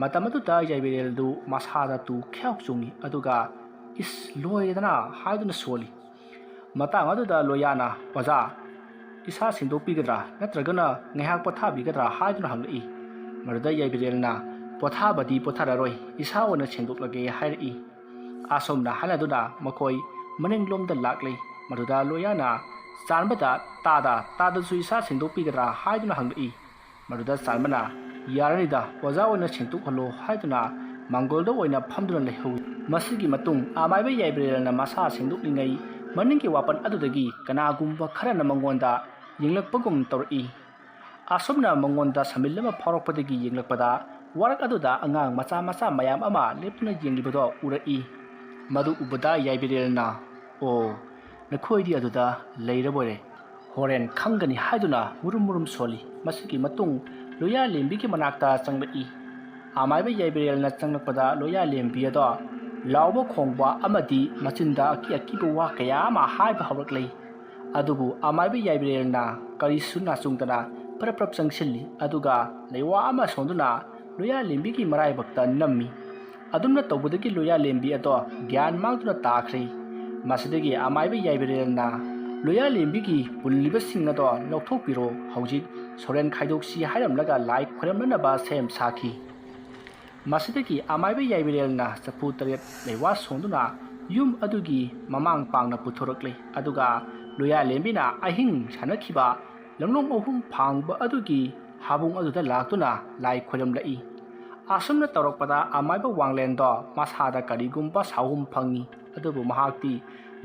ꯃꯇꯝ ꯑꯗꯨꯗ ꯌꯥꯏꯕꯤꯔꯦꯜꯗꯨ ꯃꯁꯥꯗ ꯇꯨ ꯈ꯭ꯌꯥꯎ ꯆꯨꯡꯏ꯫ ꯑꯗꯨꯒ "ꯏꯁ, ꯂꯣꯏꯔꯦꯗꯅ!" ꯍꯥꯏꯗꯨꯅ ꯁꯣꯜꯂꯤ꯫ ꯃꯇꯥꯡ ꯑꯗꯨꯗ ꯂꯣꯌꯥꯅ, "ꯑꯣꯖꯥ, ꯏꯁꯥ ꯁꯦꯡꯗꯣꯛꯄꯤꯒꯗ꯭ꯔꯥ ꯅꯠꯇ꯭ꯔꯒꯅ ꯉꯥꯏꯍꯥꯛ ꯄꯣꯊꯥꯕꯤꯒꯗ꯭ꯔꯥ?" ꯍꯥꯏꯗꯨꯅ ꯍꯪꯂꯛꯏ꯫ ꯃꯗꯨꯗ ꯌꯥꯏꯕꯤꯔꯦꯜꯅ, "ꯄꯣꯊꯥꯕꯗꯤ ꯄꯣꯊꯥꯔꯔꯣꯏ, ꯏꯁꯥ ꯑꯣꯏꯅ ꯁꯦꯡꯗꯣꯛꯂꯒꯦ" ꯍꯥꯏꯔꯛꯏ꯫ ꯑꯁꯣꯝꯅ ꯍꯥꯏꯅꯗꯨꯅ ꯃꯈꯣꯏ ꯃꯅꯤꯡꯂꯣꯝꯗ ꯂꯥꯛꯂꯤ꯫ ꯃꯗꯨꯗ ꯂꯣꯌꯥꯅ ꯆꯥꯟꯕꯗ, "ꯇꯥꯗ, ꯇꯥꯗꯁꯨ ꯏꯁꯥ ꯁꯦꯡꯗꯣꯛꯄꯤꯒꯗ꯭ꯔꯥ?" ꯍꯥꯏꯗꯨꯅ ꯍꯪꯂꯛꯏ꯫ ꯃꯗꯨꯗ ꯆꯥꯟꯕꯅ, "ꯌꯥꯔꯅꯤꯗ, ꯑꯣꯖꯥ ꯑꯣꯏꯅ ꯁꯦꯡꯗꯣꯛꯍꯜꯂꯣ" ꯍꯥꯏꯗꯨꯅ ꯃꯥꯡꯒꯣꯜꯗ ꯑꯣꯏꯅ ꯐꯝꯗꯨꯅ ꯂꯩꯍꯧꯏ꯫ ꯃꯁꯤꯒꯤ ꯃꯇꯨꯡ ꯑꯃꯥꯏꯕ ꯌꯥꯏꯕ꯭ꯔꯦꯜꯅ ꯃꯁꯥ ꯁꯦꯡꯗꯣꯛꯂꯤꯉꯩ ꯃꯅꯤꯡꯒꯤ ꯋꯥꯄꯟ ꯑꯗꯨꯗꯒꯤ ꯀꯅꯥꯒꯨꯝꯕ ꯈꯔꯅ ꯃꯉꯣꯟꯗ ꯌꯦꯡꯂꯛꯄꯒꯨꯝ ꯇꯧꯔꯛꯏ꯫ ꯑꯁꯨꯝꯅ ꯃꯉꯣꯟꯗ ꯁꯝꯃꯤꯜ ꯑꯃ ꯐꯥꯎꯔꯛꯄꯗꯒꯤ ꯌꯦꯡꯂꯛꯄꯗ ꯋꯥꯔꯛ ꯑꯗꯨꯗ ꯑꯉꯥꯡ ꯃꯆꯥ ꯃꯆꯥ ꯃꯌꯥꯝ ꯑꯃ ꯂꯦꯞꯇꯨꯅ ꯌꯦꯡꯂꯤꯕꯗꯣ ꯎꯔꯛꯏ꯫ ꯃꯗꯨ ꯎꯕꯗ ꯌꯥꯏꯕꯤꯔꯦꯜꯅ, "ꯑꯣ, ꯅꯈꯣꯏꯗꯤ ꯑꯗꯨꯗ ꯂꯩꯔꯕꯣꯏꯔꯦ꯫ ꯍꯣꯔꯦꯟ ꯈꯪꯒꯅꯤ" ꯍꯥꯏꯗꯨꯅ ꯃꯨꯔꯨꯝ ꯃꯨꯔꯨꯝ ꯁꯣꯜꯂꯤ꯫ ꯃꯁꯤꯒꯤ ꯃꯇꯨꯡ ꯂꯣꯌꯥ ꯂꯦꯝꯕꯤꯒꯤ ꯃꯅꯥꯛꯇ ꯆꯪꯂꯛꯏ꯫ ꯑꯃꯥꯏꯕ ꯌꯥꯏꯕꯤꯔꯦꯜꯅ ꯆꯪꯂꯛꯄꯗ ꯂꯣꯌꯥ ꯂꯦꯝꯕꯤ ꯑꯗꯣ ꯂꯥꯎꯕ ꯈꯣꯡꯕ ꯑꯃꯗꯤ ꯃꯆꯤꯟꯗ ꯑꯀꯤ ꯑꯀꯤꯕ ꯋꯥ ꯀꯌꯥ ꯑꯃ ꯍꯥꯏꯕ ꯍꯧꯔꯛꯂꯤ꯫ ꯑꯗꯨꯕꯨ ꯑꯃꯥꯏꯕ ꯌꯥꯏꯕꯤꯔꯦꯜꯅ ꯀꯔꯤꯁꯨ ꯅꯥꯆꯨꯡꯗꯅ ꯄ꯭ꯔꯞ ꯄ꯭ꯔꯞ ꯆꯪꯁꯤꯜꯂꯤ꯫ ꯑꯗꯨꯒ ꯂꯩꯋꯥ ꯑꯃ ꯁꯣꯟꯗꯨꯅ ꯂꯣꯌꯥ ꯂꯦꯝꯕꯤꯒꯤ ꯃꯔꯥꯏꯕꯛꯇ ꯅꯝꯃꯤ꯫ ꯑꯗꯨꯝꯅ ꯇꯧꯕꯗꯒꯤ ꯂꯣꯌꯥ ꯂꯦꯝꯕꯤ ꯑꯗꯣ ꯒ꯭ꯌꯥꯟ ꯃꯥꯡꯗꯨꯅ ꯇꯥꯈ꯭ꯔꯦ꯫ ꯃꯁꯤꯗꯒꯤ ꯑꯃꯥꯏꯕ ꯌꯥꯏꯕꯤꯔꯦꯜꯅ ꯂꯣꯌꯥ ꯂꯦꯝꯕꯤꯒꯤ ꯄꯨꯜꯂꯤꯕꯁꯤꯡ ꯑꯗꯣ ꯂꯧꯊꯣꯛꯄꯤꯔꯣ, ꯍꯧꯖꯤꯛ ꯁꯣꯔꯦꯟ ꯈꯥꯏꯗꯣꯛꯁꯤ ꯍꯥꯏꯔꯝꯂꯒ ꯂꯥꯏ ꯈꯣꯏꯔꯝꯅꯅꯕ ꯁꯦꯝ ꯁꯥꯈꯤ꯫ ꯃꯁꯤꯗꯒꯤ ꯑꯃꯥꯏꯕ ꯌꯥꯏꯕꯤꯔꯦꯜꯅ ꯆꯐꯨ ꯇꯔꯦꯠ ꯂꯩꯋꯥ ꯁꯣꯟꯗꯨꯅ ꯌꯨꯝ ꯑꯗꯨꯒꯤ ꯃꯃꯥꯡ ꯄꯥꯡꯅ ꯄꯨꯊꯣꯔꯛꯂꯦ꯫ ꯑꯗꯨꯒ ꯂꯣꯌꯥ ꯂꯦꯝꯕꯤꯅ ꯑꯍꯤꯡ ꯁꯥꯟꯅꯈꯤꯕ ꯂꯝꯂꯣꯡ ꯑꯍꯨꯝ ꯐꯥꯡꯕ ꯑꯗꯨꯒꯤ ꯍꯥꯕꯨꯡ ꯑꯗꯨꯗ ꯂꯥꯛꯇꯨꯅ ꯂꯥꯏ ꯈꯣꯏꯔꯝꯂꯛꯏ꯫ ꯑꯁꯨꯝꯅ ꯇꯧꯔꯛꯄꯗ ꯑꯃꯥꯏꯕ ꯋꯥꯡꯂꯦꯟꯗꯣ ꯃꯁꯥꯗ ꯀꯔꯤꯒꯨꯝꯕ ꯁꯥꯎꯍꯨꯝ ꯐꯪꯏ꯫ ꯑꯗꯨꯕꯨ ꯃꯍꯥꯛꯇꯤ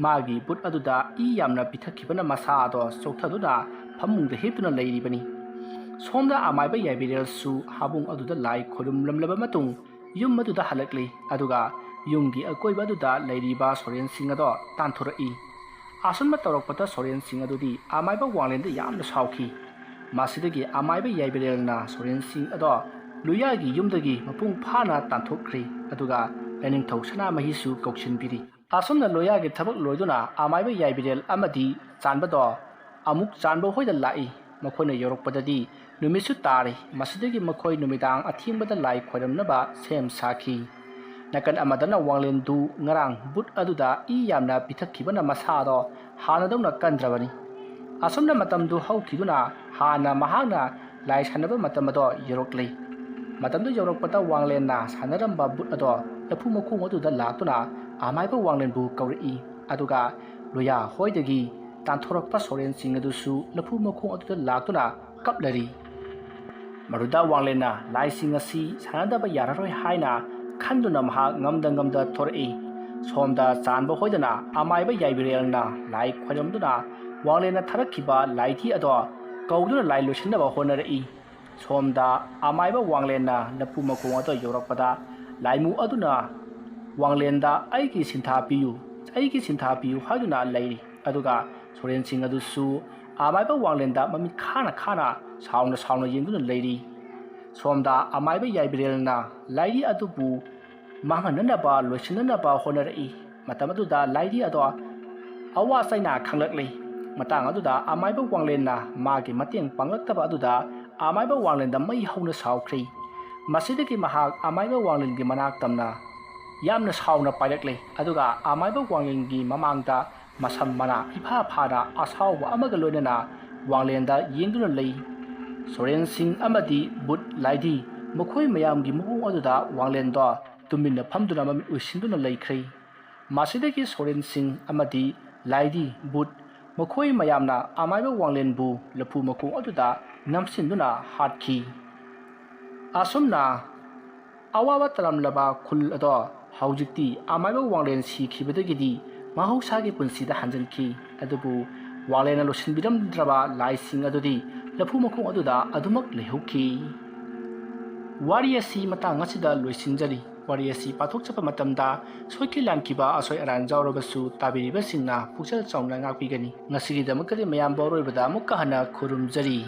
ꯃꯥꯒꯤ ꯕꯨꯠ ꯑꯗꯨꯗ ꯏ ꯌꯥꯝꯅ ꯄꯤꯊꯛꯈꯤꯕꯅ ꯃꯁꯥ ꯑꯗꯣ ꯆꯣꯛꯊꯗꯨꯅ ꯐꯃꯨꯡꯗ ꯍꯤꯞꯇꯨꯅ ꯂꯩꯔꯤꯕꯅꯤ꯫ ꯁꯣꯝꯗ ꯑꯃꯥꯏꯕ ꯌꯥꯏꯕꯤꯔꯦꯜꯁꯨ ꯍꯥꯕꯨꯡ ꯑꯗꯨꯗ ꯂꯥꯏ ꯈꯣꯏꯔꯨꯝꯂꯝꯂꯕ ꯃꯇꯨꯡ ꯌꯨꯝ ꯑꯗꯨꯗ ꯍꯜꯂꯛꯂꯤ꯫ ꯑꯗꯨꯒ ꯌꯨꯝꯒꯤ ꯑꯀꯣꯏꯕ ꯑꯗꯨꯗ ꯂꯩꯔꯤꯕ ꯁꯣꯔꯦꯟꯁꯤꯡ ꯑꯗꯣ ꯇꯥꯟꯊꯣꯔꯛꯏ꯫ ꯑꯁꯨꯝꯅ ꯇꯧꯔꯛꯄꯗ ꯁꯣꯔꯦꯟꯁꯤꯡ ꯑꯗꯨꯗꯤ ꯑꯃꯥꯏꯕ ꯋꯥꯡꯂꯦꯟꯗ ꯌꯥꯝꯅ ꯁꯥꯎꯈꯤ꯫ ꯃꯁꯤꯗꯒꯤ ꯑꯃꯥꯏꯕ ꯌꯥꯏꯕꯤꯔꯦꯜꯅ ꯁꯣꯔꯦꯟꯁꯤꯡ ꯑꯗꯣ ꯂꯨꯌꯥꯒꯤ ꯌꯨꯝꯗꯒꯤ ꯃꯄꯨꯡ ꯐꯥꯅ ꯇꯥꯟꯊꯣꯛꯈ꯭ꯔꯦ꯫ ꯑꯗꯨꯒ ꯂꯥꯏꯅꯤꯡꯊꯧ ꯁꯅꯥꯃꯍꯤꯁꯨ ꯀꯧꯁꯤꯟꯕꯤꯔꯤ꯫ ꯑꯁꯨꯝꯅ ꯂꯣꯌꯥꯒꯤ ꯊꯕꯛ ꯂꯣꯏꯗꯨꯅ ꯑꯃꯥꯏꯕ ꯌꯥꯏꯕꯤꯔꯦꯜ ꯑꯃꯗꯤ ꯆꯥꯟꯕꯗꯣ ꯑꯃꯨꯛ ꯆꯥꯟꯕ ꯍꯣꯏꯗ ꯂꯥꯛꯏ꯫ ꯃꯈꯣꯏꯅ ꯌꯧꯔꯛꯄꯗꯗꯤ ꯅꯨꯃꯤꯠꯁꯨ ꯇꯥꯔꯦ꯫ ꯃꯁꯤꯗꯒꯤ ꯃꯈꯣꯏ ꯅꯨꯃꯤꯗꯥꯡ ꯑꯊꯦꯡꯕꯗ ꯂꯥꯏ ꯈꯣꯏꯔꯝꯅꯕ ꯁꯦꯝ ꯁꯥꯈꯤ꯫ ꯅꯥꯀꯟ ꯑꯃꯗꯅ ꯋꯥꯡꯂꯦꯟꯗꯨ ꯉꯔꯥꯡ ꯕꯨꯠ ꯑꯗꯨꯗ ꯏ ꯌꯥꯝꯅ ꯄꯤꯊꯛꯈꯤꯕꯅ ꯃꯁꯥꯗꯣ ꯍꯥꯟꯅꯗꯧꯅ ꯀꯟꯗ꯭ꯔꯕꯅꯤ꯫ ꯑꯁꯨꯝꯅ ꯃꯇꯝꯗꯨ ꯍꯧꯈꯤꯗꯨꯅ ꯍꯥꯟꯅ ꯃꯍꯥꯛꯅ ꯂꯥꯏ ꯁꯥꯟꯅꯕ ꯃꯇꯝ ꯑꯗꯣ ꯌꯧꯔꯛꯂꯤ꯫ ꯃꯇꯝꯗꯨ ꯌꯧꯔꯛꯄꯗ ꯋꯥꯡꯂꯦꯟꯅ ꯁꯥꯟꯅꯔꯝꯕ ꯕꯨꯠ ꯑꯗꯣ ꯂꯐꯨ ꯃꯈꯣꯡ ꯑꯗꯨꯗ ꯂꯥꯛꯇꯨꯅ ꯑꯃꯥꯏꯕ ꯋꯥꯡꯂꯦꯟꯕꯨ ꯀꯧꯔꯛꯏ꯫ ꯑꯗꯨꯒ ꯂꯨꯌꯥ ꯍꯣꯏꯗꯒꯤ ꯇꯥꯟꯊꯣꯔꯛꯄ ꯁꯣꯔꯦꯟꯁꯤꯡ ꯑꯗꯨꯁꯨ ꯂꯐꯨ ꯃꯈꯣꯡ ꯑꯗꯨꯗ ꯂꯥꯛꯇꯨꯅ ꯀꯞꯂꯔꯤ꯫ ꯃꯗꯨꯗ ꯋꯥꯡꯂꯦꯟꯅ ꯂꯥꯏꯁꯤꯡ ꯑꯁꯤ ꯁꯥꯟꯅꯗꯕ ꯌꯥꯔꯔꯣꯏ ꯍꯥꯏꯅ ꯈꯟꯗꯨꯅ ꯃꯍꯥꯛ ꯉꯝꯗ ꯉꯝꯗ ꯊꯣꯔꯛꯏ꯫ ꯁꯣꯝꯗ ꯆꯥꯟꯕ ꯍꯣꯏꯗꯅ ꯑꯃꯥꯏꯕ ꯌꯥꯏꯕꯤꯔꯦꯜꯅ ꯂꯥꯏ ꯈꯣꯏꯔꯝꯗꯨꯅ ꯋꯥꯡꯂꯦꯟꯅ ꯊꯥꯔꯛꯈꯤꯕ ꯂꯥꯏꯙꯤ ꯑꯗꯣ ꯀꯧꯗꯨꯅ ꯂꯥꯏ ꯂꯣꯏꯁꯤꯟꯅꯕ ꯍꯣꯠꯅꯔꯛꯏ꯫ ꯁꯣꯝꯗ ꯑꯃꯥꯏꯕ ꯋꯥꯡꯂꯦꯟꯅ ꯂꯐꯨ ꯃꯈꯣꯡ ꯑꯗꯨ ꯌꯧꯔꯛꯄꯗ ꯂꯥꯏꯃꯨ ꯑꯗꯨꯅ ꯋꯥꯡꯂꯦꯟꯗ "ꯑꯩꯒꯤ ꯁꯤꯟꯊꯥ ꯄꯤꯌꯨ, ꯑꯩꯒꯤ ꯁꯤꯟꯊꯥ ꯄꯤꯌꯨ" ꯍꯥꯏꯗꯨꯅ ꯂꯩꯔꯤ꯫ ꯑꯗꯨꯒ ꯁꯣꯔꯦꯟꯁꯤꯡ ꯑꯗꯨꯁꯨ ꯑꯃꯥꯏꯕ ꯋꯥꯡꯂꯦꯟꯗ ꯃꯃꯤꯠ ꯈꯥꯅ ꯈꯥꯅ ꯁꯥꯎꯅ ꯁꯥꯎꯅ ꯌꯦꯡꯗꯨꯅ ꯂꯩꯔꯤ꯫ ꯁꯣꯝꯗ ꯑꯃꯥꯏꯕ ꯌꯥꯏꯕꯤꯔꯦꯜꯅ ꯂꯥꯏꯙꯤ ꯑꯗꯨꯕꯨ ꯃꯥꯡꯍꯟꯅꯅꯕ, ꯂꯣꯏꯁꯤꯟꯅꯅꯕ ꯍꯣꯠꯅꯔꯛꯏ꯫ ꯃꯇꯝ ꯑꯗꯨꯗ ꯂꯥꯏꯙꯤ ꯑꯗꯣ ꯑꯋꯥ ꯆꯩꯅꯥ ꯈꯪꯂꯛꯂꯤ꯫ ꯃꯇꯥꯡ ꯑꯗꯨꯗ ꯑꯃꯥꯏꯕ ꯋꯥꯡꯂꯦꯟꯅ ꯃꯥꯒꯤ ꯃꯇꯦꯡ ꯄꯥꯡꯂꯛꯇꯕ ꯑꯗꯨꯗ ꯑꯃꯥꯏꯕ ꯋꯥꯡꯂꯦꯟꯗ ꯃꯩ ꯍꯧꯅ ꯁꯥꯎꯈ꯭ꯔꯤ꯫ ꯃꯁꯤꯗꯒꯤ ꯃꯍꯥꯛ ꯑꯃꯥꯏꯕ ꯋꯥꯡꯂꯦꯟꯒꯤ ꯃꯅꯥꯛ ꯇꯝꯅ ꯌꯥꯝꯅ ꯁꯥꯎꯅ ꯄꯥꯏꯔꯛꯂꯦ꯫ ꯑꯗꯨꯒ ꯑꯃꯥꯏꯕ ꯋꯥꯡꯂꯦꯟꯒꯤ ꯃꯃꯥꯡꯗ ꯃꯁꯝ ꯃꯅꯥ ꯏꯐꯥ ꯐꯥꯅ ꯑꯁꯥꯎꯕ ꯑꯃꯒ ꯂꯣꯏꯅꯅ ꯋꯥꯡꯂꯦꯟꯗ ꯌꯦꯡꯗꯨꯅ ꯂꯩ꯫ ꯁꯣꯔꯦꯟꯁꯤꯡ ꯑꯃꯗꯤ ꯕꯨꯠ ꯂꯥꯏꯙꯤ ꯃꯈꯣꯏ ꯃꯌꯥꯝꯒꯤ ꯃꯑꯣꯡ ꯑꯗꯨꯗ ꯋꯥꯡꯂꯦꯟꯗꯣ ꯇꯨꯃꯤꯟꯅ ꯐꯝꯗꯨꯅ ꯃꯃꯤꯠ ꯎꯏꯁꯤꯟꯗꯨꯅ ꯂꯩꯈ꯭ꯔꯦ꯫ ꯃꯁꯤꯗꯒꯤ ꯁꯣꯔꯦꯟꯁꯤꯡ ꯑꯃꯗꯤ ꯂꯥꯏꯙꯤ, ꯕꯨꯠ, ꯃꯈꯣꯏ ꯃꯌꯥꯝꯅ ꯑꯃꯥꯏꯕ ꯋꯥꯡꯂꯦꯟꯕꯨ ꯂꯐꯨ ꯃꯈꯣꯡ ꯑꯗꯨꯗ ꯅꯝꯁꯤꯟꯗꯨꯅ ꯍꯥꯠꯈꯤ꯫ ꯑꯁꯨꯝꯅ ꯑꯋꯥꯕ ꯇꯥꯔꯝꯂꯕ ꯈꯨꯜ ꯑꯗꯣ ꯍꯧꯖꯤꯛꯇꯤ ꯑꯃꯥꯏꯕ ꯋꯥꯡꯂꯦꯟ ꯁꯤꯈꯤꯕꯗꯒꯤꯗꯤ ꯃꯍꯧꯁꯥꯒꯤ ꯄꯨꯟꯁꯤꯗ ꯍꯟꯖꯤꯟꯈꯤ꯫ ꯑꯗꯨꯕꯨ ꯋꯥꯡꯂꯦꯟꯅ ꯂꯣꯏꯁꯤꯟꯕꯤꯔꯝꯗ꯭ꯔꯕ ꯂꯥꯏꯁꯤꯡ ꯑꯗꯨꯗꯤ ꯂꯐꯨ ꯃꯈꯣꯡ ꯑꯗꯨꯗ ꯑꯗꯨꯃꯛ ꯂꯩꯍꯧꯈꯤ꯫ ꯋꯥꯔꯤ ꯑꯁꯤ ꯃꯇꯥꯡ ꯑꯁꯤꯗ ꯂꯣꯏꯁꯤꯟꯖꯔꯤ꯫ ꯋꯥꯔꯤ ꯑꯁꯤ ꯄꯥꯊꯣꯛꯆꯕ ꯃꯇꯝꯗ ꯁꯣꯏꯈꯤ ꯂꯥꯟꯈꯤꯕ ꯑꯁꯣꯏ ꯑꯔꯥꯟ ꯌꯥꯎꯔꯕꯁꯨ ꯇꯥꯕꯤꯔꯤꯕꯁꯤꯡꯅ ꯄꯨꯛꯆꯦꯜ ꯆꯥꯎꯅ ꯉꯥꯛꯄꯤꯒꯅꯤ꯫ ꯉꯁꯤꯒꯤꯗꯃꯛꯇꯗꯤ ꯃꯌꯥꯝꯕꯨ ꯑꯔꯣꯏꯕꯗ ꯑꯃꯨꯛꯀ ꯍꯟꯅ ꯈꯨꯔꯨꯝꯖꯔꯤ꯫